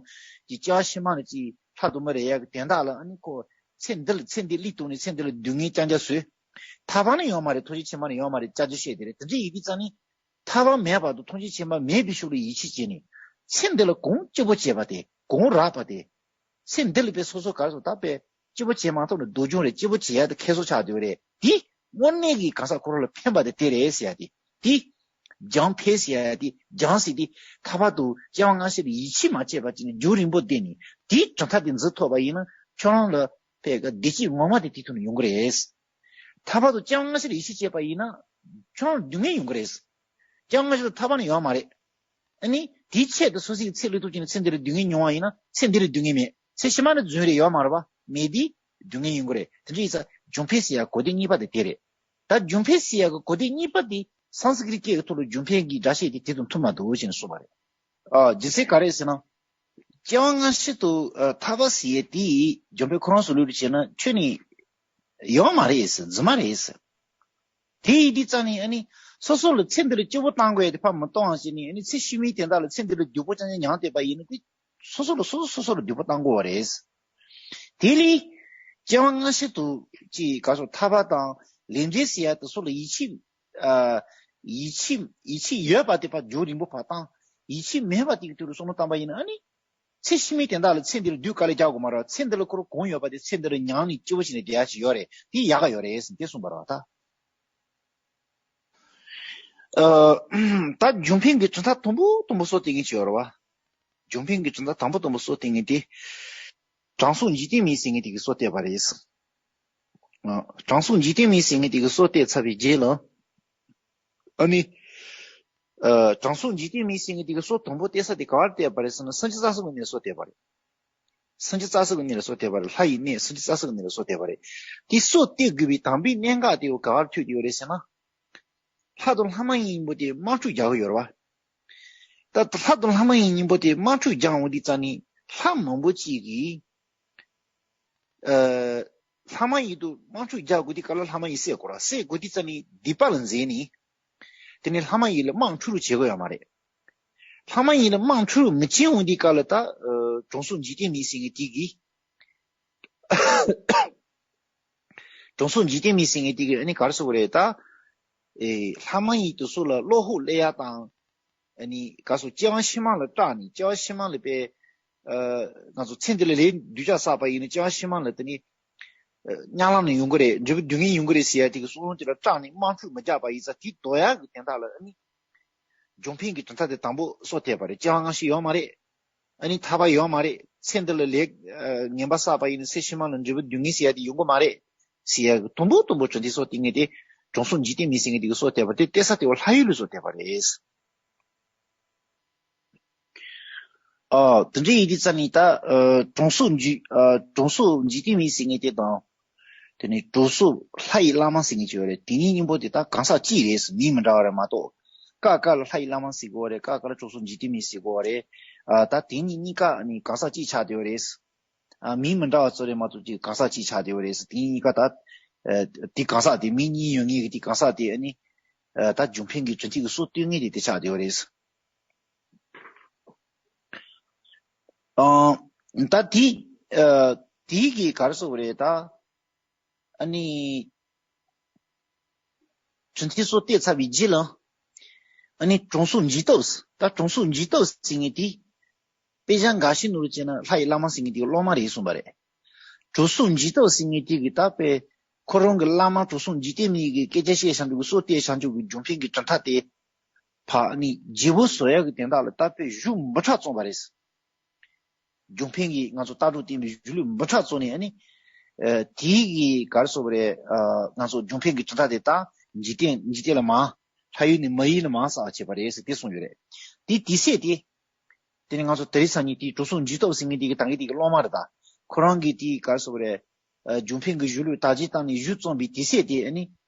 གི་སྐྱེ་བ་ཕྱི་མ་ལ་ཅིག་ལྷ་དུ་མ་རེ་ཡ་གི་དན་རྟགས་ལ་ཨ་ནི་ཁོ། ཚེ་འདི་ལ་ཚེ་འདི་བློས་གཏོང་ནས་ཚེ་འདི་ལ་སྡུག་བསྔལ་རྐྱང་རྐྱང་བཟོས། ཐར་པ་ནི་ཡོད་མ་རེད། ཐམས་ཅད་མཁྱེན་པ་ནི་ཡོད་མ་རེད། སྐྱག་རྫུན་བཤད་དེ་རེད། དེ་འདྲ་ཡིན་དུས་ཙང་ནི། ཐར་པ་མེད་པ་དང་ཐམས་ཅད་མཁྱེན་པ་མེད་པའི་ཕྱོགས་ལ་ཡིད་ཆེས་བྱས་ནས། ཚེ་འདི་ལ་གང་སྐྱིད་པོ་བྱས་པ་དེ། གང་རག་པ་དེ། ཚེ་འདི་ལ་དཔེ་སོ་སོ་ག་རེ་ཟེར། ད་དཔེ་སྐྱིད་པོ་བྱས་མ་ཐུབ་ན་སྡུག་སྦྱོང་རེད། སྐྱིད་པོ་བྱེད་ཡ་དེ་ཁྱད་གསོད་ཆགས་བསྡད་པ་རེད། དེ་དངོས་གནས་ཀྱི་གང་ཟག་ཁོ་རང་ལ་ཕན་པ་དེ་དེ་རེད་ཟེར་ཡ་དེ། དེ་སྦྱང་ཕན་ཟེར་ཡ་དེ། སྦྱང་ཟེར་དེ་ཐར་པ་དང་སྐྱེ་བ་སྔ་ཕྱི་ལ་ཡིད་ཆེས་མ་བྱས་པ་བྱས་ནས་རྒྱུན་རིང་པོ་བསྡད་ནས་དེའི་གྲུབ་མཐའ་དེ་འཛིན་ཐུབ་པ་ཡིན་ན་ཁྱོད་རང་ལ་དཔེ་གི་བདེ་སྐྱིད་ངོ་མ་དེ་དེའི་ཐོག་ནས་ཡོང་གི་རེད། ཐར་པ་དང་སྐྱེ་བ་སྔ་ཕྱི་ལ་ཡིད་ཆེས་བྱས་པ་ཡིན་ན་ཁྱོད་རང་སྡུག་བསྔལ་ཡོང་གི་རེད། སྐྱེ་བ་སྔ་ཕྱི་ལ་ཐར་པ་ནི་ཡོད་མ་རེད། ཨ་ནི་དེའི་ཆེད་དུ་སོ་སོའི་ཚེ་བློས་གཏོང་བྱས་ནས་ཚེ་འདི་ལ་སྡུག་བསྔལ་མྱོང་བ་ཡིན་ན་ཚེ་འདི་ལ་སྡུག་བསྔལ་མེད། ཚེ་ཕྱི་མ་ནི་རྫུན་རེད། ཡོད་མ་རེད་པ། མེད་དེ་སྡུག་བསྔལ་ཡོང་གི་རེད། དེ་འདྲ་ཡིན་ཙང་སྦྱོང་ཕན་ཟེར་ཡ་གོ་དོན་གཉིས་པ་དེ་དེ་རེད། ད་སྦྱོང་ཕན་ཟེར་ཡ་གི་གོ་དོན་གཉིས་པ་དེ་སཾ་སྐྲྀཏ་སྐད་ཀྱི་ཐོག་ལ་སྦྱོང་ཕན་གྱི་སྒྲ་བཤད་དེ་དེ་དང་མཐུན་མ་འདུག་ཅེས་ནས་གསུངས་པ་རེད། ཨ། རྒྱུ་མཚན་ག་རེ་ཟེར་ན། སྐྱེ་བ་སྔ་ཕྱི་དུ་ཨ་ཐར་པ་ཟེར་ཡས་དེ་སྦྱོང་ཕན་ཁོ་རང་ཚོ་ལུགས་རེ་བྱས་ན་ཁྱོན་ནས་ཡོད་མ་རེད་ཟེར། རྫུན་མ་རེད་ཟེར། དེ་ཡིན་དུས་ཙང་ནས་ཨ་ནི་སོ་སོ་ལ་ཚེ་འདི་ལ་སྐྱིད་པོ་བཏང་དགོས་ཡས་དེ་ཕར་མི་གཏོང་བ་བྱས་ནས། ཨ་ནི་ཚེ་ཕྱི་མའི་དོན་དག་ལ་ཚེ་འདི་ལ་སྡུག་པོ་རྐྱང་རྐྱང་མྱངས་བསྡད་པ་ཡིན་ན་དེ་སོ་སོ་ལ་སོ་སོ་སོ་སོ་ལ་སྡུག་པོ་བཏང་དགོས་པ་རེད། དེ་ལས་སྐྱེ་བ་སྔ་ཕྱི་དུ་ཅིག་ག་སོ་ཐར་པ་དང་ལས་འབྲས་ཟེར་ཡ་དེ་སོ་ལ་ཡིད་ཆེས། ཨ། ཡིད་ཆེས་ཡིད་ཆེས་ཡོད་པ་དེ་ཕར་རྒྱུན་རིང་པོ་ཕར་བཏང་། ཡིད་ཆེས་མེད་པ་དེ་གི་དུས་ལ་བསམ་བློ་བཏང་པ་ཡིན་ན་ཨ་ནི། ཚེ་ཕྱི་མའི་དོན་དག་ལ་ཚེ་འདི་ལ་སྡུག་དཀའ་ལས་རྒྱག་དགོས་མ་རེད། ཚེ་འདི་ལ་ཁོ་རང་གང་ཡོད་པ་དེ་ཚེ་འདི་ལ་མྱངས་ནས་སྐྱིད་པོ་བྱས་ནས་བསྡད་ཡ་ཅིག་ཡོད་རེད། དེ་ཡག་ག་ཡོད་རེད་ཟེར་དེ་གསུངས་པ་རེད་པ། ད། ཨ། ད་སྦྱོང་ཕན་གྱི་གྲུབ་མཐའ་དང་པོ་དང་པོ་སྲོལ་གཏོད་མཁན་ཅིག་ཡོད་རེད་པ། སྦྱོང་ཕན་གྱི་གྲུབ་མཐའ་དང་པོ་དང་པོ་སྲོལ་གཏོད་མཁན་དེ། དྲང་སྲོང་འཇིག་རྟེན་མི་ཟེར་མཁན་དེ་གིས་སྲོལ་གཏོད་པ་རེད། ཨ། དྲང་སྲོང་འཇིག་རྟེན་མི་ཟེར་མཁན་དེ་གིས་སྲོལ་གཏོད་ཚར་བའི་རྗེས་ལ། ཨ་ནི། ཨ། དྲང་སྲོང་འཇིག་རྟེན་མི་ཟེར་མཁན་དེ་གིས་སྲོལ་དང་པོ་གཏོད་ས་དེ་ག་པར་གཏོད་པ་རེད་ཟེར་ན། སེམས་ཅན་རྩ་གསུམ་གྱི་གནས་ལ་སྲོལ་གཏོད་པ་རེད། སེམས་ཅན་རྩ་གསུམ་གྱི་གནས་ལ་སྲོལ་གཏོད་པ་རེད། ལྷ་ཡི་གནས། སེམས་ཅན་རྩ་གསུམ་གྱི་གནས་ལ་སྲོལ་གཏོད་པ་རེད། དེ་སྲོལ་གཏོད་དགོས་པའི་དམ་པའི་གནད་འགག་དེ་ག་པར་ཐུག་བསྡད་ཡོད་རེད་ཟེར་ན། ལྷ་དང་ལྷ་མ་ཡིན་པོ་དེ་དམག་འཁྲུག་རྒྱག་གི་ཡོད་རེད་པ། ད་ལྷ་དང་ལྷ་མ་ཡིན་གཉིས་པོ་དེ་དམག་འཁྲུག་རྒྱག་འོང་དུས་ཙང་ནས་ལྷ་མང་པོ་ཅིག་གིས། ཨ། ལྷ་མ་ཡིན་དུ་དམག་འཁྲུག་རྒྱག་དགོས་དུས་སྐབས་ལ་ལྷ་མ་ཡིན་བསད་དགོས་རེད། བསད་དགོས་དུས་ཙང་ནས་སྡིག་པ་ལ་འཛེམ་ནས། དེ་ནས་ལྷ་མ་ཡིན་ལ་དམག་འཁྲུག་རུ་བྱེད་དགོས་ཡོད་མ་རེད། ལྷ་མ་ཡིན་ལ་དམག་འཁྲུག་རུ་མི་བྱེད་འོང་དུས་སྐབས་ལ་ད། ཨ། དྲང་སྲོང་འཇིག་རྟེན་མི་ཟེར་མཁན་དེ་གིས། དྲང་སྲོང་འཇིག་རྟེན་མི་ཟེར་མཁན་དེ་གིས་ཨ་ནི་ག་རེ་ཟེར་དགོས་རེད་ད། ཨེ། ལྷ་མ་ཡིན་དེ་ཚོ་ལ་བློ་ཕུགས་སླེབས་ཡ་དང་། ཨ་ནི་ག་སོ་སྐྱེ་བ་ཕྱི་མ་ལ་སྐྲག་ནས། སྐྱེ་བ་ཕྱི་མ་ལ་དཔེ། ཨ། ང་ཚོ་ཚེ་འདི་ལ་ལས་སྡུག་ཅག་བསགས་པ་ཡིན་ན་སྐྱེ་བ་ཕྱི་མ་ལ་དེ་ནི། ཨ། དམྱལ་བ་ནང་ཡོང་གི་རེད། འབྲས་བུ་སྡུག་བསྔལ་ཡོང་གི་རེད་ཟེར་ཡ་དེ་གི་བསམ་བློ་དེ་ལ་སྐྲག་ནས་དམག་འཁྲུག་མི་རྒྱག་པ་ཡིན་ཙང་དེ་ཟློག་ཡ་གི་དོན་དག་ལ་ཨ་ནི། སྦྱོང་ཕན་གྱི་གྲུབ་མཐའ་དེ་དང་པོ་སྲོལ་གཏོད་པ་རེད། སྐྱེ་བ་སྔ་ཕྱི་ཡོད་མ་རེད། ཨ་ནི་ཐར་པ་ཡོད་མ་རེད། ཚེ་འདི་ལ་ལས། ཨ། ངན་པ་བསགས་པ་ཡིན་ན་ཚེ་ཕྱི་མ་ལ་འབྲས་བུ་སྡུག་བསྔལ་ཟེར་ཡ་དེ་ཡོང་གི་མ་རེད་ཟེར་ཡ་གི་དང་པོ་དང་པོ་གྲུབ་མཐའི་སྲོལ་གཏོད་མཁན་དེ་དྲང་སྲོང་འཇིག་རྟེན་མི་ཟེར་མཁན་དེ་གིས་སྲོལ་གཏོད་པ་དེ་གཏོད་ས་དེ་བ་ལྷ་ཡུལ་ལ་སྲོལ་གཏོད་པ་རེད། ཨ། དེ་འདྲ་ཡིན་དུས་ཙང་ནས་ད། ཨ། དྲང་སྲོང་འཇིག་ཨ། དྲང་སྲོང་འཇིག་རྟེན་མི་ཟེར་མཁན་དེ་དང་། དེ་ནས་དྲང་སྲོང་ལྷ་ཡི་བླ་མ་ཟེར་མཁན་ཅིག་ཡོད་རེད། དེ་གཉིས་མཉམ་པོ་དེ་ད་གང་ཟག་གཅིག་རེད། མིང་མི་འདྲ་བ་རེད་མ་གཏོགས། ཀ་ཀ་ལ་ལྷ་ཡི་བླ་མ་ཟེར་གོ་རེད། ཀ་ཀ་ལ་དྲང་སྲོང་འཇིག་རྟེན་མི་ཟེར་གོ་རེད། ཨ། ད་དེ་གཉིས་གཉིས་ཀ་ནི་གང་ཟག་གཅིག་ཆགས་བསྡད་ཡོད་རེད། ཨ། མིང་མི་འདྲ་བ་ཚོ་རེད་མ་གཏོགས་ཅིག་གང་ཟག་གཅིག་ཆགས་བསྡད་ཡོད་རེད། དེ་གཉིས་ཀ་ད། ཨ། དེ་གང་ཟག་དེ་མིང་གཉིས་ཡོད་ངེས་ཀྱི་དེ་གང་ཟག་དེ་ཨ་ནི། ཨ། ད་སྦྱོང་ཕན་གྱི་གྲུབ་མཐའི་གི་སྲོལ་གཏོད་མཁན་དེ་དེ་ཆགས་བསྡད་ཡོད་རེད། ཨ། ད་དེ། ཨ། དེ་གི་ག་རེ་ཟེར་དགོས་རེད་ད། ཨ་ནི། གྲུབ་མཐའི་སྲོལ་གཏོད་ཚར་བའི་རྗེས་ལ། ཨ་ནི་དྲང་སྲོང་འཇིགས་སྟོབས། ད་དྲང་སྲོང་འཇིགས་སྟོབས་ཟེར་མཁན་དེ། དཔེ་བཞག་འགའ་ཞིག་ནོར་བྱས་ན་ལྷ་ཡི་བླ་མ་ཟེར་མཁན་དེའི་སློབ་མ་རེད་གསུངས་པ་རེད། དྲང་སྲོང་འཇིགས་སྟོབས་ཟེར་མཁན་དེ་གིས་ད་དཔེ་ཁོ་རང་གི་བླ་མ་དྲང་སྲོང་འཇིག་རྟེན་མའི་གི་སྐད་ཆ་བཤད་བྱང་ཆུབ་ཀྱི་སྲོལ་གཏོད་བྱང་ཆུབ་ཀྱི་འབྱུང་འཕེལ་གྱི་གྲུབ་མཐའ་དེ། ཕ་ནི་བརྗེ་པོ་བཟོ་ཡག་གི་དོན་དག་ལ་ད་དཔེ་གཞུང་འབུམ་ཕྲག་བརྩམས་པ་རེད། འབྱུང་འཕེལ་གྱི་ང་ཚོ་ལྟ་གྲུབ་བསྟན་པའི་གཞུང་ལུགས་འབུམ་ཕྲག་བརྩམས་ནས་ཨ་ནི། ཨ་དེའི་གི་ག་རེ་ཟེར་དགོས་རེད། ཨ་ང་ཚོ་འབྱུང་འཕེལ་གྱི་གྲུབ་མཐའ་དེ་ད་འཇིག་རྟེན་འཇིག་རྟེན་ལ་མར། ལྷ་ཡུལ་ནས་མ་ཡུལ་ལ་མར་ཟེར་བྱས་པ་རེད་ཟེར་དེ་གསུངས་ཡོད་རེད། དེ་དེ་སྲིད་དེ། དེ་ནི་ང་ཚོ་དེ་རིང་སང་ཉིན་དེའི་དྲང་སྲོང་འཇིགས་སྟོབས་ཟེར་མཁན་དེ་གི་ད་གིན་དེ་གི་སློབ་མ་རེད་ད། ཁོ་རང་གིས་དེའི་ག་རེ་ཟེར་དགོས་རེད། ཨ་འབྱུང་འཕེལ་གྱི་གཞུང་ལུགས་དར་རྒྱས་བཏང་ནས་གཞུང་རྩོམ་པའི་དེ་སྲིད་དེ་ཨ་ནི།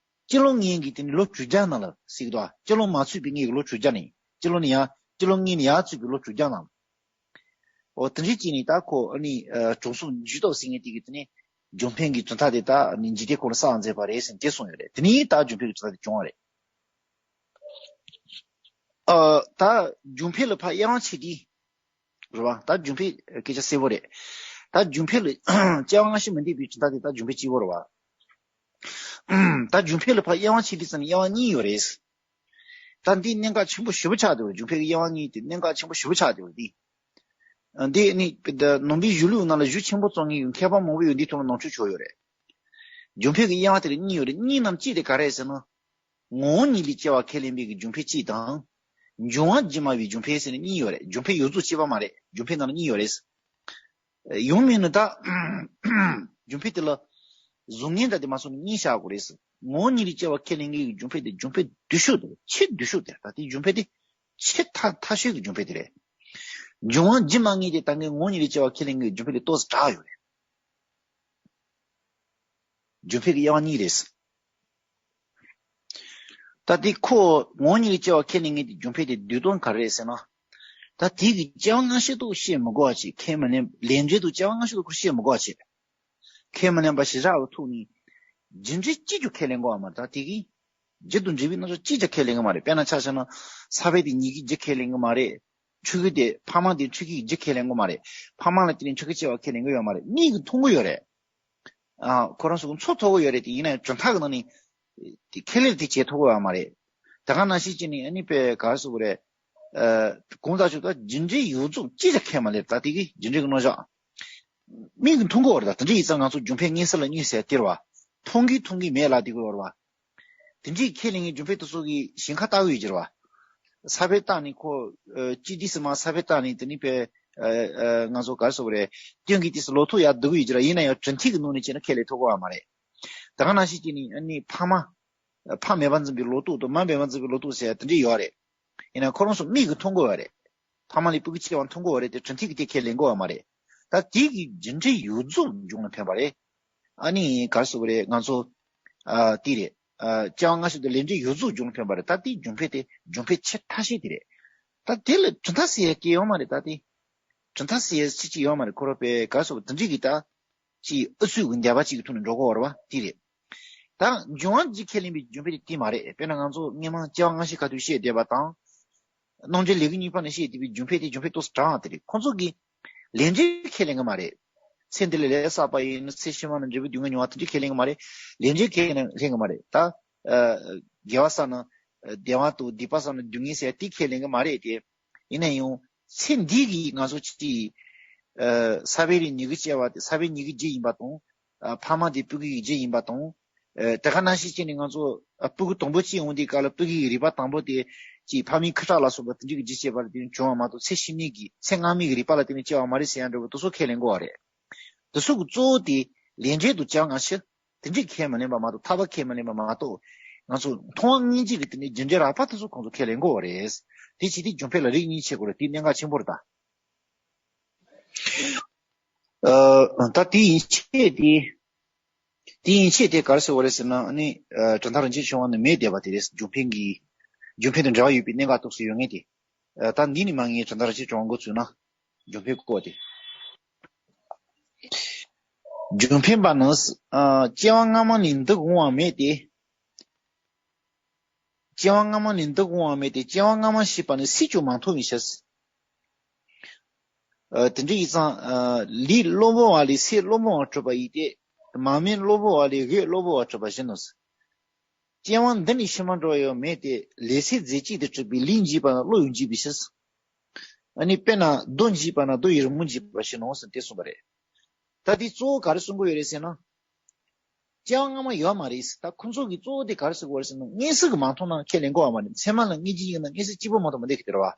སྤྱི་ལོ་ལྔའི་གི་དེ་ནི་ལོ་དྲུག་བརྒྱ་ནང་ལ་ཟེར་གི་འདུག་ཨ། སྤྱི་ལོ་མ་ཚུད་པའི་སྔའི་གི་ལོ་དྲུག་བརྒྱ་ནས། སྤྱི་ལོ་ནས་ཡར་སྤྱི་ལོ་ལྔའི་ནས་ཡར་ཚུད་པའི་ལོ་དྲུག་བརྒྱ་ནང་ལ། འོ་དེ་འདྲའི་ཅིག་ནས་ད་ཁོ་ཨ་ནི་ཨ་དྲང་སྲོང་འཇིགས་སྟོབས་ཟེར་མཁན་དེ་གིས་དེ་ནི་འབྱུང་འཕེལ་གྱི་གྲུབ་མཐའ་དེ་ད་ཨ་ནི་འཇིག་རྟེན་ཁོ་ལ་གསར་མཛད་པ་རེད་ཟེར་དེ་གསུངས་ཡོད་རེད། དེ་ནས་ད་འབྱུང་འཕེལ་གྱི་གྲུབ་མཐའ་དེ་བྱུང་བ་རེད། ཨ་ད་འབྱུང་འཕེལ་ལ་ཕར་དབྱེ་བ་ཕྱེ་དུས། རེད་བ། ད་འབྱུང་འཕེལ་སྐད་ཆ་གསལ་པོ་རེད། ད་འབྱུང་འཕེལ་ལ་སྐྱེ་བ་སྔ་ཕྱི་མི་འདོད་པའི་གྲུབ་མཐའ་དེ་ད་འབྱུང་འཕེལ་གཅིག་པོ་རེད་བ། ད་འབྱུང་འཕེལ་ལ་ཕར་དབྱེ་བ་ཕྱེ་དུས་ཙམ་ནས་དབྱེ་བ་གཉིས་ཡོད་རེད། ད་འདི་གནད་འགག་ཆེན་པོ་ཞེ་པོ་ཆགས་འདུག་འབྱུང་འཕེལ་གྱི་དབྱེ་བ་གཉིས་དེ་གནད་འགག་ཆེན་པོ་ཞེ་པོ་ཆགས་འདུག་འདི། འདི་ནི་ནང་པའི་གཞུང་ལུགས་ནང་ལ་གཞུང་ཆེན་པོ་རྩོམ་མཁན་ཡང་མཁས་པ་མང་པོ་ཡོད། འདིའི་ཐོག་ལ་ནོར་འཁྲུལ་བྱུང་ཡོད་རེད། འབྱུང་འཕེལ་གྱི་དབྱེ་བ་དེ་ལ་གཉིས་ཡོད་རེད། གཉིས་རྣམས་གཅིག་དེ་ག་རེ་ཟེར་ན། ངོ་བོ་ཉིད་ལས་སྐྱེ་བ་ཁས་ལེན་པའི་གི་འབྱུང་འཕེལ་གཅིག་དང་། འབྱུང་བ་རྒྱུན་མ་བའི་འབྱུང་འཕེལ་ཟེར་ནས་གཉིས་ཡོད་རེད། འབྱུང་འཕེལ་ཡོངས་རྫོགས་གཅིག་པ་མ་རེད། འབྱུང་འཕེལ་ནང་ལ་གཉིས་ཡོད་རེད། ཡང་མིན་ན་ད། འབྱུང་འཕེལ་དེ་ལ་གཟུགས་བརྙན་དང་དེ་མ་སོང་ནས་གཉིས་བཞག་དགོས་རེད། ངོ་བོ་ཉིད་ལས་སྐྱེ་བ་ཁས་ལེན་མཁན་གྱི་འབྱུང་འཕེལ་དེ་འབྱུང་འཕེལ་སྡུག་ཤོས་དེ་རེད། ཆེས་སྡུག་ཤོས་དེ་རེད། ད་དེ་འབྱུང་འཕེལ་དེ་ཆེས་ཐ་ཐ་ཤོས་ཀྱི་འབྱུང་འཕེལ་དེ་རེད། འབྱུང་བ་རྒྱུན་མ་ངེས་དེ་ད་ངས་ངོ་བོ་ཉིད་ལས་སྐྱེ་བ་ཁས་ལེན་མཁན་གྱི་འབྱུང་འཕེལ་དེ་ཏོག་ཙམ་དྲག་ཡོད་རེད། འབྱུང་འཕེལ་གྱི་དབྱེ་བ་གཉིས་རེད། ད་དེ་ཁོ་ངོ་བོ་ཉིད་ལས་སྐྱེ་བ་ཁས་ལེན་མཁན་དེ་འབྱུང་འཕེལ་དེ་སྡུག་དོན་ག་རེ་རེད་ཟེར་ན། ད་དེ་གི་སྐྱེ་བ་སྔ་ཕྱི་དུ་བཤད་མི་དགོས་པ་བྱས། ཁས་མི་ལེན། ལས་འབྲས་དུ་སྐྱེ་བ་སྔ་ཕྱི་དུ་ཁོ་བཤད་མི་དགོས་པ་བྱས། ཁས་མི་ལེན་པ་ཞེ་དྲག་གི་ཐོག་ནས་རྒྱུ་འབྲས་གཅིག་ཀྱང་ཁས་ལེན་དགོས་པ་མ་རེད། ད་དེ་གི་རྒྱུ་དང་འབྲས་བུའི་རྣམ་གཞག་གཅིག་ཀྱང་ཁས་ལེན་གི་མ་རེད། དཔེར་ན་ཆ་བཞག་ན་ས་བོན་དེ་ཉིད་ཀྱི་རྒྱུ་ཁས་ལེན་གི་མ་རེད། ཆུ་ཁུ་དེ་ཕ་མ་དེ་ཆུ་ཁུའི་རྒྱུ་ཁས་ལེན་གི་མ་རེད། ཕ་མ་ལ་བརྟེན་ནས་ཆུ་ཁུ་སྐྱེ་བ་ཁས་ལེན་གི་ཡོད་མ་རེད། མིག་གིས་མཐོང་གི་ཡོད་རེད། ཨ་ཁོ་རང་ཚོ་གི་ཚོར་ཐུབ་ཀྱི་ཡོད་རེད། དེ་ཡིན་ན་ཡང་གྲུབ་མཐའ་གི་ནང་ནས་དེ་ཁས་ལེན་དེ་བྱེད་ཐུབ་ཀྱི་ཡོད་མ་རེད། ད་ག་ནང་བཞིན་བྱས་ནས་ཨ་ནི་དཔེ་ག་རེ་ཟེར་དགོས་རེད། ཨ་གང་ལྟར་ཞུ་ད་རྒྱུ་འབྲས་ཡོངས་རྫོགས་གཅིག་ཀྱང་ཁས་མ་ལེན། ད་དེ་གི་རྒྱུ་འབྲས་ཀྱི་རྣམ་གཞག་མིག་གིས་མཐོང་གི་ཡོད་རེད། ད་དེ་འདྲ་ཡིན་ཙང་ང་ཚོ་འབྱུང་འཕེལ་མངོན་སུམ་ལ་མངོན་གསལ་དེ་རེད་བ། མཐོང་གི་མཐོང་གི་མེད་ལབ་བསྡད་ཀྱི་ཡོད་རེད་བ། དེ་འདྲའི་ཁས་ལེན་མཁན་འབྱུང་འཕེལ་དེ་ཚོ་གི་ཞེན་ཁ་ལྟ་གི་ཡོད་ཀྱི་རེད་བ། ས་བོན་བཏགས་ནས་ཁོ་ཨ་ཅི་དེ་སི་མ་ས་བོན་བཏགས་ནས་དེ་ནི་དཔེ་ཨ་ཨ་ང་ཚོ་ག་རེ་ཟེར་དགོས་རེད། སྟོན་གྱི་དུས་སུ་ལོ་ཐོག་ཡར་བསྡུ་གི་ཡོད་ཀྱི་རེད། ཡིན་ན་ཡང་གྲུབ་མཐའ་གི་ནང་ནས་བྱས་ན་ཁས་ལེན་ཐུབ་ཀྱི་ཡོད་མ་རེད། ད་ག་ནང་བཞིན་བྱས་ནས་ཨ་ནི་ཕ་མ། ཕ་མེད་པར་འཛིན་པའི་ལོ་ཏོག་དང་མ་མེད་པར་འཛིན་པའི་ལོ་ཏོག་ཟེར་ཡ་དེ་འདྲ་ཡོད་རེད། ཡིན་ན་ཁོ་རང་ཚོ་མིག་གིས་མཐོང་གི་ཡོད་རེད། ཕ་མ་ལས་སྤུ་གུ་སྐྱེ་བ་མཐོང་གི་ཡོད་རེད་དེ་གྲུབ་མཐའ་གི་དེ་ཁས་ལེན་གི་ཡོད་མ་རེད། ད་དེ་གི་རྒྱུ་འབྲས་ཡོངས་རྫོགས་འབྱུང་ལ་ཕན་པ་རེད། ཨ་ནི་ག་རེ་ཟེར་དགོས་རེད། ང་ཚོ་ཨ་དེ་རེད། ཨ་སྐྱེ་བ་སྔ་ཕྱི་དང་ལས་འབྲས་ཡོངས་རྫོགས་འབྱུང་ལ་ཕན་པ་རེད། ད་དེ་འབྱུང་འཕེལ་དེ་འབྱུང་འཕེལ་ཆེས་ཐ་ཤལ་དེ་རེད། ད་དེ་ལ་གྲུབ་མཐའ་ཟེར་ཡ་གི་ཡོད་མ་རེད། ད་དེ་གྲུབ་མཐའ་ཟེར་ཡ་ཅི་ཅི་ཡོད་མ་རེད། ཁོ་རང་དཔེ་ག་རེ་ཟེར་དགོས་དེ་འདྲ་གི་ད། ཅིག་ཨུ་ཚུགས་ཀྱི་འདོད་པ་ཅིག་གི་ཐོག་ནས་འགྲོ་གི་ཡོད་རེད་བ། དེ་རེད། ད་འབྱུང་བ་རྒྱུ་ཁས་ལེན་པའི་འབྱུང་འཕེལ་དེ་དེ་མ་རེད། དཔེར་ན་ང་ཚོ་སྔོན་མ་སྐྱེ་བ་སྔ་ཕྱི་ག་དུས་བཤད་བསྡད་པ་དང་། རྣམ་འགྲེལ་ལས་ཀྱི་གཉིས་པ་ནས་བཤད་བསྡད་པའི་འབྱུང་འཕེལ་དེ་འབྱུང་འཕེལ་ཏོག་ཙམ་དྲག་དེ་རེད། ཁོང་ཚོ་གིས་ལས་འབྲས་ཁས་ལེན་གི་མ་རེད། ཚེ་འདི་ལ་ལས་བསགས་པ་ཡིན་ན་ཚེ་ཕྱི་མ་ན་འབྲས་བུ་སྡུག་བསྔལ་མྱོང་བ་དེ་འདྲ་ཁས་ལེན་གི་མ་རེད། ལས་འབྲས་ཁས་ལེན་གི་མ་རེད། ད་ཨ་དགེ་བ་བསགས་ན་བདེ་བ་དང་སྡིག་པ་བསགས་ན་སྡུག་བསྔལ་ཟེར་དེ་ཁས་ལེན་གི་མ་རེད་དེ། ཡིན་ན་ཡང་ཚེ་འདི་གི་ང་ཚོ་ཅིག་ཨ་ས་བོན་རེད་ཉིད་ཀྱི་སྐྱེ་བ་དེ་ས་བོན་ཉིད་ཀྱི་རྒྱུ་ཡིན་པ་དང་། ཨ་ཕ་མ་དེ་སྤུ་གུ་ཡི་རྒྱུ་ཡིན་པ་དང་། ཨ་དེ་ག་ནང་བཞིན་བྱས་ནས་ང་ཚོ་ཨ་སྤུ་གུ་དང་པོ་སྐྱེ་ཡོང་དུས་སྐབས་ལ་སྤུ་གུ་ཡི་རིག་པ་དང་པོ་དེ་ཅིག་ཕ་མའི་ཁུ་ཁྲག་ལ་སོགས་པ་དེ་འདྲ་གི་རྒྱུ་སྐྱེས་པ་ལ་བརྟེན་ནས་བྱུང་བ་མ་གཏོགས་ཚེ་ཕྱི་མའི་གི་ཚེ་སྔ་མའི་གི་རིག་པ་ལ་བརྟེན་ནས་སྐྱེ་བ་མ་རེད་ཟེར་ཡ་འདྲ་བོ་དེ་ཚོ་ཁས་ལེན་དགོས་པ་རེད། དེ་ཚོ་གི་གཙོ་བོ་དེ་ལས་འབྲས་དང་སྐྱེ་བ་སྔ་ཕྱི། དེ་འདྲས་ཁས་མི་ལེན་པ་མ་གཏོགས་ཐར་པ་ཁས་མི་ལེན་པ་མ་གཏོགས། ང་ཚོ་མཐོང་བ་སྔ་ཕྱི་གི་དེ་ནས་རྒྱུ་འབྲས་རགས་པ་དེ་ཚོ་ཁོང་ཚོ་ཁས་ལེན་དགོས་པ་རེད། དེ་བྱས་ཏེ་འབྱུང་འཕེལ་ལ་རིགས་གཉིས་ཕྱེ་དགོས་རེད། དེ་གནད་འགག་ཆེན་པོ་རེད་ད། ཨ་ད་དེ་ཡན་ཆད་དེ། དེ་ཡན་ཆད་དེ་ག་རེ་ཟེར་བ་རེད་ཟེར་ན་ཨ་ནི་ཨ་གྲུབ་མཐའ་རང་བཞིན་བྱུང་བ་ནི་མེད་བསྡད་པ་དེ་རེད། འབྱུང་འཕེལ་གྱི། འབྱུང་འཕེལ་དང་འབྲེལ་བ་ཡོད་པའི་གནད་འགག་ཏོག་ཙམ་ཡོད་ངེས་དེ། ཨ་ད་འདི་ནས་མ་ངས་གྲུབ་མཐའ་རང་བཞིན་བྱུང་བ་འགོ་ཚུགས་ན། འབྱུང་འཕེལ་སྐོར་དེ། འབྱུང་འཕེལ་པ་ནི། ཨ་སྐྱེ་བ་སྔ་མ་ནས་འདི་འོང་བ་མེད་དེ། སྐྱེ་བ་སྔ་མ་ནས་འདི་འོང་བ་མེད་དེ། སྐྱེ་བ་སྔ་མ་ཞེས་པ་ནི་སྲིད་ཀྱང་མ་མཐོང་བའི་ཕྱིར། ཨ་དེ་འདྲ་ཡིན་ཙང་། ཨ་ལས་སློང་བ་ལས་ཚེ་སློང་བ་གྲུབ་པ་ཡིན་ཏེ། མ་རྨོས་སློང་བ་ལས་འོད་སློང་བ་གྲུབ་པ་བཞིན་ནོ། སྐྱེ་བ་འདི་ནས་ཕྱི་མ་འགྲོ་བ་ཡང་མེད་དེ། ལས་ཚེ་རྫས་གཅིག་ཏུ་གྲུབ་པའི་ལུས་འཇིག་པ་ན་བློ་ཡང་འཇིག་པའི་ཕྱིར། ཨ་ནི་དཔེར་ན་རྡོ་འཇིག་པ་ན་རྡོ་ཡི་རི་མོ་འཇིག་པ་བཞིན་ནོ་ཟེར་དེ་གསུངས་པ་རེད། ད་དེ་གཙོ་བོ་ག་རེ་གསུང་གི་ཡོད་རེད་ཟེར་ན། སྐྱེ་བ་སྔ་མ་ཡོད་མ་རེད། ད་ཁོ་ཚོ་གི་གཙོ་བོ་དེ་ག་རེ་ཟེར་གི་ཡོད་རེད་ཟེར་ན། མངོན་སུམ་གྱིས་མ་མཐོང་ན་ཁས་ལེན་གོ་བ་མ་རེད། ཚད་མ་ལ་ངེས་ཅན་ཡིན་ན་མངོན་སུམ་གཅིག་པོ་མ་གཏོགས་མི་འདུག་གི་དེ་རེད་བ།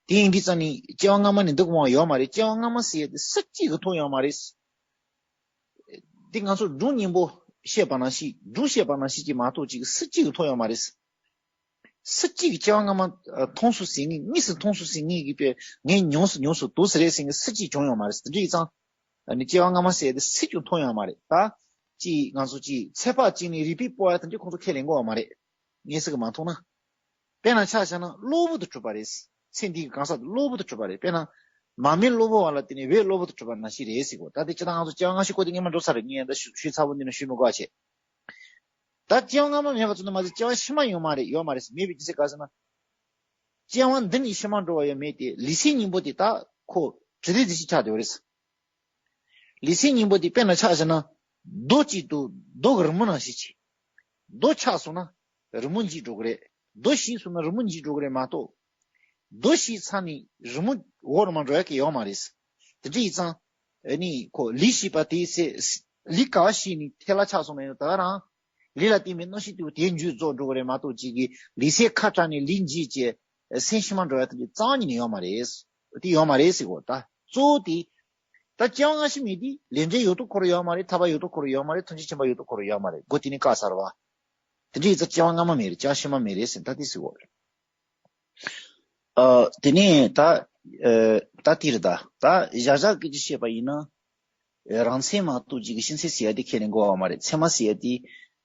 དེ་ཡིན་དུས་ཙང་ནི་སྐྱེ་བ་སྔ་མ་ནས་འདུག་མ་ཡོད་མ་རེད། སྐྱེ་བ་སྔ་མ་ཟེར་ཡ་དེ་སུ་གཅིག་གིས་མཐོང་ཡོད་མ་རེད། དེ་ང་ཚོ་སྒྲུང་སྙིང་པོ་བཤད་པ་ནང་བཞིན། སྒྲུང་བཤད་པ་ནང་བཞིན་གྱིས་མ་གཏོགས་ཅིག་སུ་གཅིག་གིས་མཐོང་ཡོད་མ་རེད། སུ་གཅིག་གིས་སྐྱེ་བ་སྔ་མ་ཨ་མཐོང་སོང་ཟེར་མཁན། དངོས་སུ་མཐོང་སོང་ཟེར་མཁན་གྱི་དཔེ་ངས་མྱོང་སོང་མྱོང་སོང་འདུག་ཟེར་རེད་ཟེར་མཁན་སུ་གཅིག་བྱུང་ཡོད་མ་རེད། དེ་འདྲ་ཡིན་ཙང་ཨ་ནི་སྐྱེ་བ་སྔ་མ་ཟེར་ཡ་དེ་སུ་གཅིག་མཐོང་ཡོད་མ་རེད། ད་ཅིག་ང་ཚོ་ཅིག་ཚོད་དཔག་བྱས་ནས་རིགས་པས་སྤོ་ཡ་དེ་འདྲ་ཁོང་ཚོ་ཁས་ལེན་གོ་བ་མ་རེད། མངོན་སུམ་གྱིས་མ་མཐོང་ན། དཔེར་ན་ཆ་བཞག་ན་གློ་བུར་དུ་གྲུབ་པ་རེད། ཚེ་འདིའི་གང་ཟག་དེ་གློ་བུར་དུ་གྲུབ་པ་རེད། དཔེར་ན་མ་སྨད་གློ་བུར་བ་ལ་བརྟེན་ནས་འོད་གློ་བུར་དུ་གྲུབ་པ་ནང་བཞིན་རེད་ཟེར་གོ། ད་དེ་སྤྱིར་བཏང་ང་ཚོ་སྐྱེ་བ་སྔ་ཕྱི་སྐོར་དེ་སྔོན་མ་འགྲོ་ཚར་རེད། ངས་ད་ཞུ་ཞུས་ཚར་བོ་འདི་ནས་ཞུ་མི་དགོས་པ་བྱས། ད་སྐྱེ་བ་སྔ་མ་མེད་པ་ཙམ་དུ་མ་ཟད་སྐྱེ་བ་ཕྱི་མ་ཡོད་མ་རེད། ཡོད་མ་རེད། མེད་པའི་རྒྱུ་མཚན་ག་རེ་ཟེར་ན། སྐྱེ་བ་འདི་ནས་ཕྱི་མ་འགྲོ་བ་ཡང་མེད་དེ། ལུས་སེམས་གཉིས་པོ་དེ་ད་ཁོ་དྲི་དེ་དེ་ཞིག་ཆགས་བསྡད་པ་རེད། ལུས་སེམས་གཉིས་པོ་དེ་དཔེར་ན་ཆ་བཞག་ན་རྡོ་གཅིག་ཏུ་རྡོ་གི་རི་མོ་ནང་བཞིན་བྱས། རྡོ་ཆག་སོང་ན་རི་མོ་འཇིག་འགྲོ་གི་རེད། རྡོ་ཞིག་སོང་ན་རི་མོ་འཇིག་འགྲོ་གི་རེད་མ་གཏོགས། རྡོ་ཞིག་ཚར་ནས་རི་མོ་འོག་རུ་མ་འགྲོ་ཡ་གི་ཡོད་མ་རེད། དེ་འདྲ་ཡིན་ཙང་ཨ་ནི་ཁོ་ལུས་ཞིག་པ་དེའི་ཚེ། ལུས་ག་བ་ཞིག་ནས་ཐལ་བ་ཆགས་སོང་ན་ཡང་ད་ག་རང་ལུས་ལ་བརྟེན་པའི་རྣམ་ཤེས་དེ་དེ་འཇུག་རྫོགས་འགྲོ་གི་རེད་མ་གཏོགས། ཅིག་གི་ལུས་སེམས་ཁ་བྲལ་ནས་ལུས་འཇིག་བྱས་སེམས་ཕྱི་མ་འགྲོ་ཡ་དེ་འདྲ་རྩ་བ་ཉིད་ནས་ཡོད་མ་རེད། དེ་ཡོད་མ་རེད་ཟེར་གོ། ད་གཙོ་བོ་དེ། ད་སྐྱེ་བ་སྔ་ཕྱི་མེད་དེ། ལས་འབྲས་ཡོད་དོ་ཁོ་རང་ཡོད་མ་རེད། ཐར་པ་ཡོད་དོ་ཁོ་རང་ཡོད་མ་རེད། ཐམས་ཅད་མཁྱེན་པ་ཡོད་དོ་ཁོ་རང་ཡོད་མ་རེད། སྒོ་དེ་ནས་བཀག་ཚར་བ། དེ་འདྲ་ཡིན་ཙང་སྐྱེ་བ་སྔ་མ་མེད་རེད། སྐྱེ་བ་ཕྱི་མ་མེད་རེད་ཟེར། ད་དེ་ཟེར་གོ། ཨ། དེ་ནས་ད། ཨ། ད་དེ་རེད། ད་ད་བཞག་བཞག་སྐད་ཆ་བཤད་པ་ཡིན་ན། ཨ། རང་མཚན་མ་གཏོགས་ཅིག་གི་ཕྱི་མཚན་ཟེར་ཡ་དེ་ཁས་ལེན་དགོས་པ་མ་རེད། ཚད་མ་ཟེར་ཡ་དེ་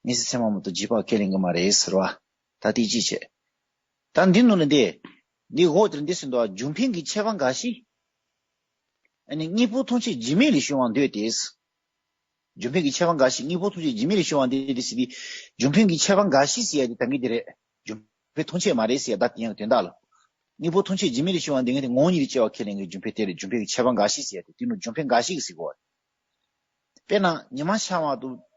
མངོན་སུམ་ཚད་མ་མ་གཏོགས་རྗེས་དཔག་ཁས་ལེན་གྱི་མ་རེད་ཟེར་བ། ད་དེ་གཅིག་བྱས། ད་འདི་ནང་ལ་འདི། འདི་འོག་དེར་འདི་ཟེར་འདུག་པ། རྒྱུ་འཕེན་གྱི་ཁྱད་པར་འགའ་ཞིག་ཨ་ནི་དངོས་པོ་ཐམས་ཅད་རྒྱུ་མེད་ལས་བྱུང་བར་འདོད་དེ། རྒྱུ་འཕེན་གྱི་ཁྱད་པར་འགའ་ཞིག་དངོས་པོ་ཐམས་ཅད་རྒྱུ་མེད་ལས་བྱུང་བར་འདོད་དེ་ཟེར་དུས། རྒྱུ་འཕེན་གྱི་ཁྱད་པར་འགའ་ཞིག་ཟེར་ཡ་དེ་ད་གིན་དེ་རེད། རྒྱུ་འཕེན་ཐམས་ཅད་མ་རེད་ཟེར་ཡ་ད་དེ་ཡང་དོན་དག་ལ། དངོས་པོ་ཐམས་ཅད་རྒྱུ་མེད་ལས་བྱུང་བར་འདོད་མཁན་དེ་ངོ་བོ་ཉིད་དུ་སྐྱེ་བ་ཁས་ལེན་མཁན་རྒྱུ་འཕེན་དེ་རེད། རྒྱུ་འཕེན་གྱི་ཁྱད་པར་འགའ་ཞིག་ཟེར་ཡ་དེ་དེ་ནི་རྒྱུ་འཕེན་འགའ་ཞིག་ཟེར་གོ། དཔེར་ན་ཉི་མ་ཤར་བ་དང་།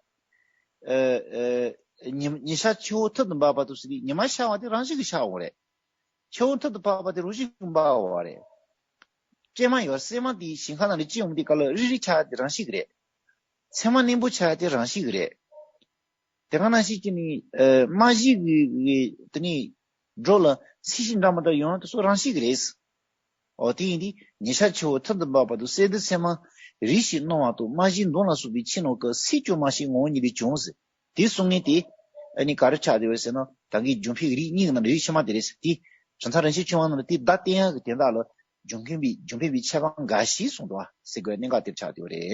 ཨ། ཨ། ཉི་ཉི་ཤར་ཆུ་བོ་ཐུར་དུ་འབབ་པ་དང་ཟེར་དུས། ཉི་མ་ཤར་བ་དེ་རང་བཞིན་གྱིས་ཤར་འོང་རེད། ཆུ་བོ་ཐུར་དུ་འབབ་པ་དེ་རང་བཞིན་གྱིས་འབབ་འོང་བ་རེད། སྲན་མ་ཡོད། སྲན་མ་དེ་ཞིང་ཁ་ནང་ལ་སྐྱེ་ཡོང་དུས་སྐབས་ལ་རིལ་རིལ་ཆགས་ཡ་དེ་རང་བཞིན་གྱིས་རེད། ཚེར་མ་རྣོན་པོ་ཆགས་ཡ་དེ་རང་བཞིན་གྱིས་རེད། དེ་ག་ནང་བཞིན་གྱི་ནི། ཨ། རྨ་བྱའི་གི་གི་དེ་ནི་སྒྲོ་ལ་ཚིལ་ཞིག་འདྲ་མི་འདྲ་ཡོང་ཡ་དེ་ཚོ་རང་བཞིན་གྱིས་རེད། འོ། དེ་ཡིན་དུས་ཉི་ཤར་ཆུ་བོ་ཐུར་དུ་འབབ་པ་དང་། སྲན་དང་ཚེར་མ་རིལ་ཞིང་རྣོ་བ་དང་། རྨ་བྱའི་མདངས་ལ་སོགས་པའི་ཕྱི་ནང་གི། སྲིད་ཀྱང་མ་ཞིག་ངོ་བོ་ཉིད་ལས་བྱུང་ཟེར། དེ་གསུང་མཁན་དེ་ཨ་ནི་ག་རེ་ཆགས་བསྡད་ཡོད་ཟེར་ན། ད་གིན་རྒྱུ་འཕེན་རིགས་གཉིས་ཀྱི་ནང་ནས་རིགས་ཕྱི་མ་དེ་རེད་ཟེར། དེ་གྲུབ་མཐའ་རིན་ཆེན་ཕྱོགས་སྔོན་ནང་ལ་དེ་བརྡ་བསྟན་ཡག་གི་དོན་དག་ལ། རྒྱུ་འཕེན་པའི་རྒྱུ་འཕེན་པའི་ཁྱད་པར་འགའ་ཞིག་གསུངས་འདུག་པ་ཟེར་དགོས་གནད་འགག་དེར་ཆགས་བསྡད་ཡོད་རེད།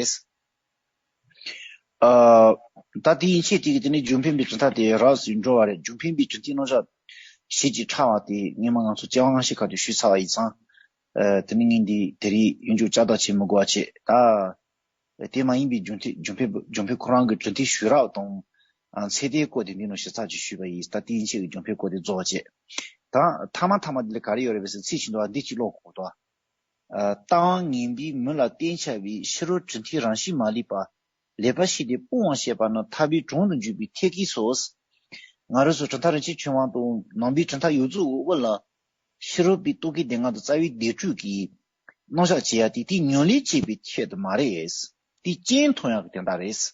ཨ། ད་དེ་ཡན་ཆད་དེ་གི་དེ་ནི་རྒྱུ་འཕེན་པའི་གྲུབ་མཐའ་དེ་རགས་སུ་འགྲོ་བ་རེད། རྒྱུ་འཕེན་པའི་གྲུབ་མཐའི་རྣམ་གཞག་ཞིབ་ཀྱིས་ཕྲ་བ་དེ་སྔོན་མ་ང་ཚོ་སྐྱེ་བ་སྔ་ཕྱི་ཁ་ཐུག་ཞུས་ཚར་བ་ཡིན་ཙང་། ཨ། དེ་ནི་ངས་འདི་དེ་རིང་ཡུན་རྒྱུན་བསྐྱར་ལྡབ་བྱེད་མི་དགོས་པ་བྱས། ད་དེ་མ་ཡིན་པའི་རྒྱུ་མཐའི་རྒྱུ་འཕེན་རྒྱུ་འཕེན་ཁོ་རང་གི་གྲུབ་མཐའི་ཞུས་རབས་དང་། ཨ། ཚད་ལྡན་སྐོར་དེ་འདི་ནང་ཞིབ་ཚགས་ཀྱིས་ཞུས་པ་ཡིན། ད་དེ་ཡན་ཆད་ཀྱི་རྒྱུ་འཕེན་སྐོར་དེ་རྫོགས་པ་བྱས། ད་མཐའ་མ་མཐའ་མ་འདི་ལ་ག་རེ་ཡོད་རེད་པས་ཟེར། ཚིག་བཞིན་དུ་བ་འདི་གཅིག་ཀློག་གོ་དོ། ཨ། རྟགས་དབང་ངན་པས་མུན་ལ་བརྟེན་འཆར་བའི། ཕྱི་རོལ་གྲུབ་མཐའི་རང་བཞིན་མ་ལུས་པ། ལེགས་པར་ཤེས་ཏེ་སྤོང་བར་བྱེད་པ་ནི། ཐར་པའི་གྲོང་དུ་འཇུག་པའི་ཐད་ཀའི་སོ། ང་རང་ཚོ་གྲུབ་མཐའ་རིན་ཆེན་ཕྱོགས་སྔོན་དང་ནང་པའི་གྲུབ་མཐའ་ཡོངས་རྫོགས་ཀྱི་དབུ་ལ། ཕྱི་རོལ་པའི་རྟོག་གེའི་སྡུག་བསྔལ་དང་རྩ་བའི་བདེ་འགྲོ་གི་རྣམ་གཞག་བྱེད་ཡ་དེ་དེ་ཉམས་ལེན་བྱེད་པའི་ཆེད་དུ་མ་རེད། དེ་རྐྱེན་མཐོང་ཡག་གི་དོན་དག་རེད།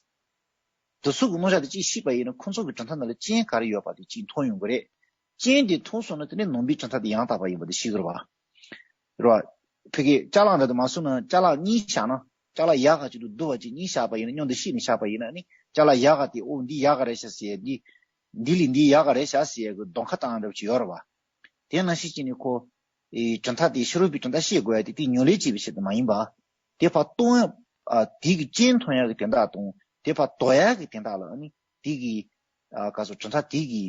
དེ་ཚོ་གི་རྣམ་གཞག་དེ་གཅིག་ཤེས་པ་ཡིན་ན། ཁོང་ཚོ་གི་གྲུབ་མཐའ་ནང་ལ་རྐྱེན་ག་རེ་ཡོད་པ་དེ་གཅིག་མཐོང་ཡོང་གི་རེད། རྐྱེན་དེ་མཐོང་སོང་ན་དེ་ནས་ནང་པའི་གྲུབ་མཐའ་དེ་ཡང་དག་པ་ཡིན་པ་དེ་ཤེས་དགོས་རེད་པ། རེད་པ། ཕ་གི་ཅ་ལག་འདྲ་དེ་མ་སོང་ན་ཅ་ལག་གཉིས་བཞག་ན། ཅ་ལག་ཡག་ག་ཅིག་ཏུ་སྡུག་པ་ཅིག་གཉིས་བཞག་པ་ཡིན་ན། མཉམ་དུ་བཤིག་ནས་བཞག་པ་ཡིན་ན་ནི། ཅ་ལག་ཡག་ག་དེ། ཨོ། འདི་ཡག་ག་རེད་ཤག་ཟེར་ཡ། འདི་འདི་ལས་འདི་ཡག་ག་རེད་ཤག་ཟེར་ཡ་གི་གདོང་ཁ་བཏང་འདྲ་པོ་ཅིག་ཡོད་རེད་པ། དེ་ནང་བཞིན་བྱས་ནས་ཁོ། ཨེ། གྲུབ་མཐའ་དེ་ཕྱི་རོལ་པའི་གྲུབ་མཐའ་ཤེས་དགོས་ཡ་དེ་དེ་ཉམས་ལེན་བྱེད་པའི་ཆེད་དུ་མ་ཡིན་པ། དེ་ཕར་གཏོང་ཡ། ཨ། དེ་གི་རྐྱེན་མཐོང་ཡ་གི་དོན་དག་དང་། དེ་ཕར་དོར་ཡ་གི་དོན་དག་ལ་ནི་དེ་གི། ཨ། ག་ཟེར། གྲུབ་མཐའ་དེ་གི།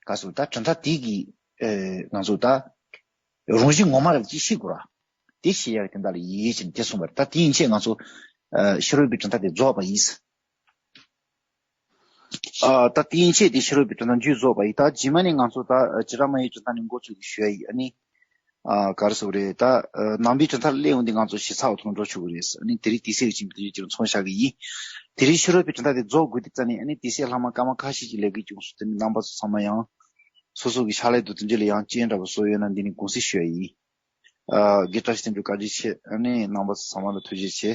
ག་ཟེར། ད་གྲུབ་མཐའ་དེ་གི། ཨེ། ང་ཚོ་ད་རང་བཞིན་ངོ་མ་རེད་ཅེས་ཤེས་དགོས་ར། དེ་ཤེས་ཡ་གི་དོན་དག་ལ་ཡིད་ཆེས་ནས་དེ་གསུངས་པ་རེད། ད་དེ་ཡན་ཆད་ང་ཚོ། ཨ། ཕྱི་རོལ་པའི་གྲུབ་མཐའ་དེ་རྫོགས་པ་ཡིན། ཨ། ད་དེ་ཡན་ཆད་དེ་ཕྱི་རོལ་པའི་གྲུབ་མཐའ་མཇུག་རྫོགས་པ་ཡིན། ད་རྗེས་མ་ནས་ང་ཚོ་ད་བྱེ་བྲག་སྨྲ་བའི་གྲུབ་མཐའ་ནས་འགོ་ཚུགས་ཀྱི་ཞུ་ཡ་ཡིན། ཨ་ནི། ཨ། ག་རེ་ཟེར་དགོས་རེད། ད་ནང་པའི་གྲུབ་མཐའ་ལ་སླེབས་ཡོང་དུས་ང་ཚོ་ཞིབ་ཚགས་ཐོག་འགྲོ་ཆོག་གི་རེད། ཨ་ནི་དེ་རིང་དུས་ཚོད་ཀྱི་རྐྱེན་པས་དེ་རིང་ཅིག་མཚམས་བཞག་གི་ཡིན། ད་ དེ་རིང་ཕྱི་དྲོ་པའི་དྲན་རྟགས་དེ་རྫོགས་དགོས་དུས་ཙ་ནས་ཨ་ནི་དེ་སའི་ལྷག་མ་སྐར་མ་ཁ་ཤས་ཀྱི་ལས་འགུལ་བྱུང་སོང་། དེ་ནི་རྣམ་པ་ཚོ་ཚང་མ་ཡང་སོ་སོ་གི་ཕྱག་ལས་དང་མཐུན་རྐྱེན་ལ་ཡང་རྐྱེན་འདྲ་པོ་བཟོས་ཡོད་ན་འདི་ནི་དགོངས་སེལ་ཞུ་ཡ་ཡིན། ཨ་རྒན་བཀྲ་ཤིས་བསྟན་འཛིན་བཀའ་དྲིན་ཆེ། ཨ་ནི་རྣམ་པ་ཚོ་ཚང་མ་ལ་ཐུགས་རྗེ་ཆེ།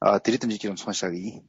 ཨ་དེ་རིང་ཐུགས་རྗེ་ཆེ་ལ་མཚམས་བཞག་གི་ཡིན།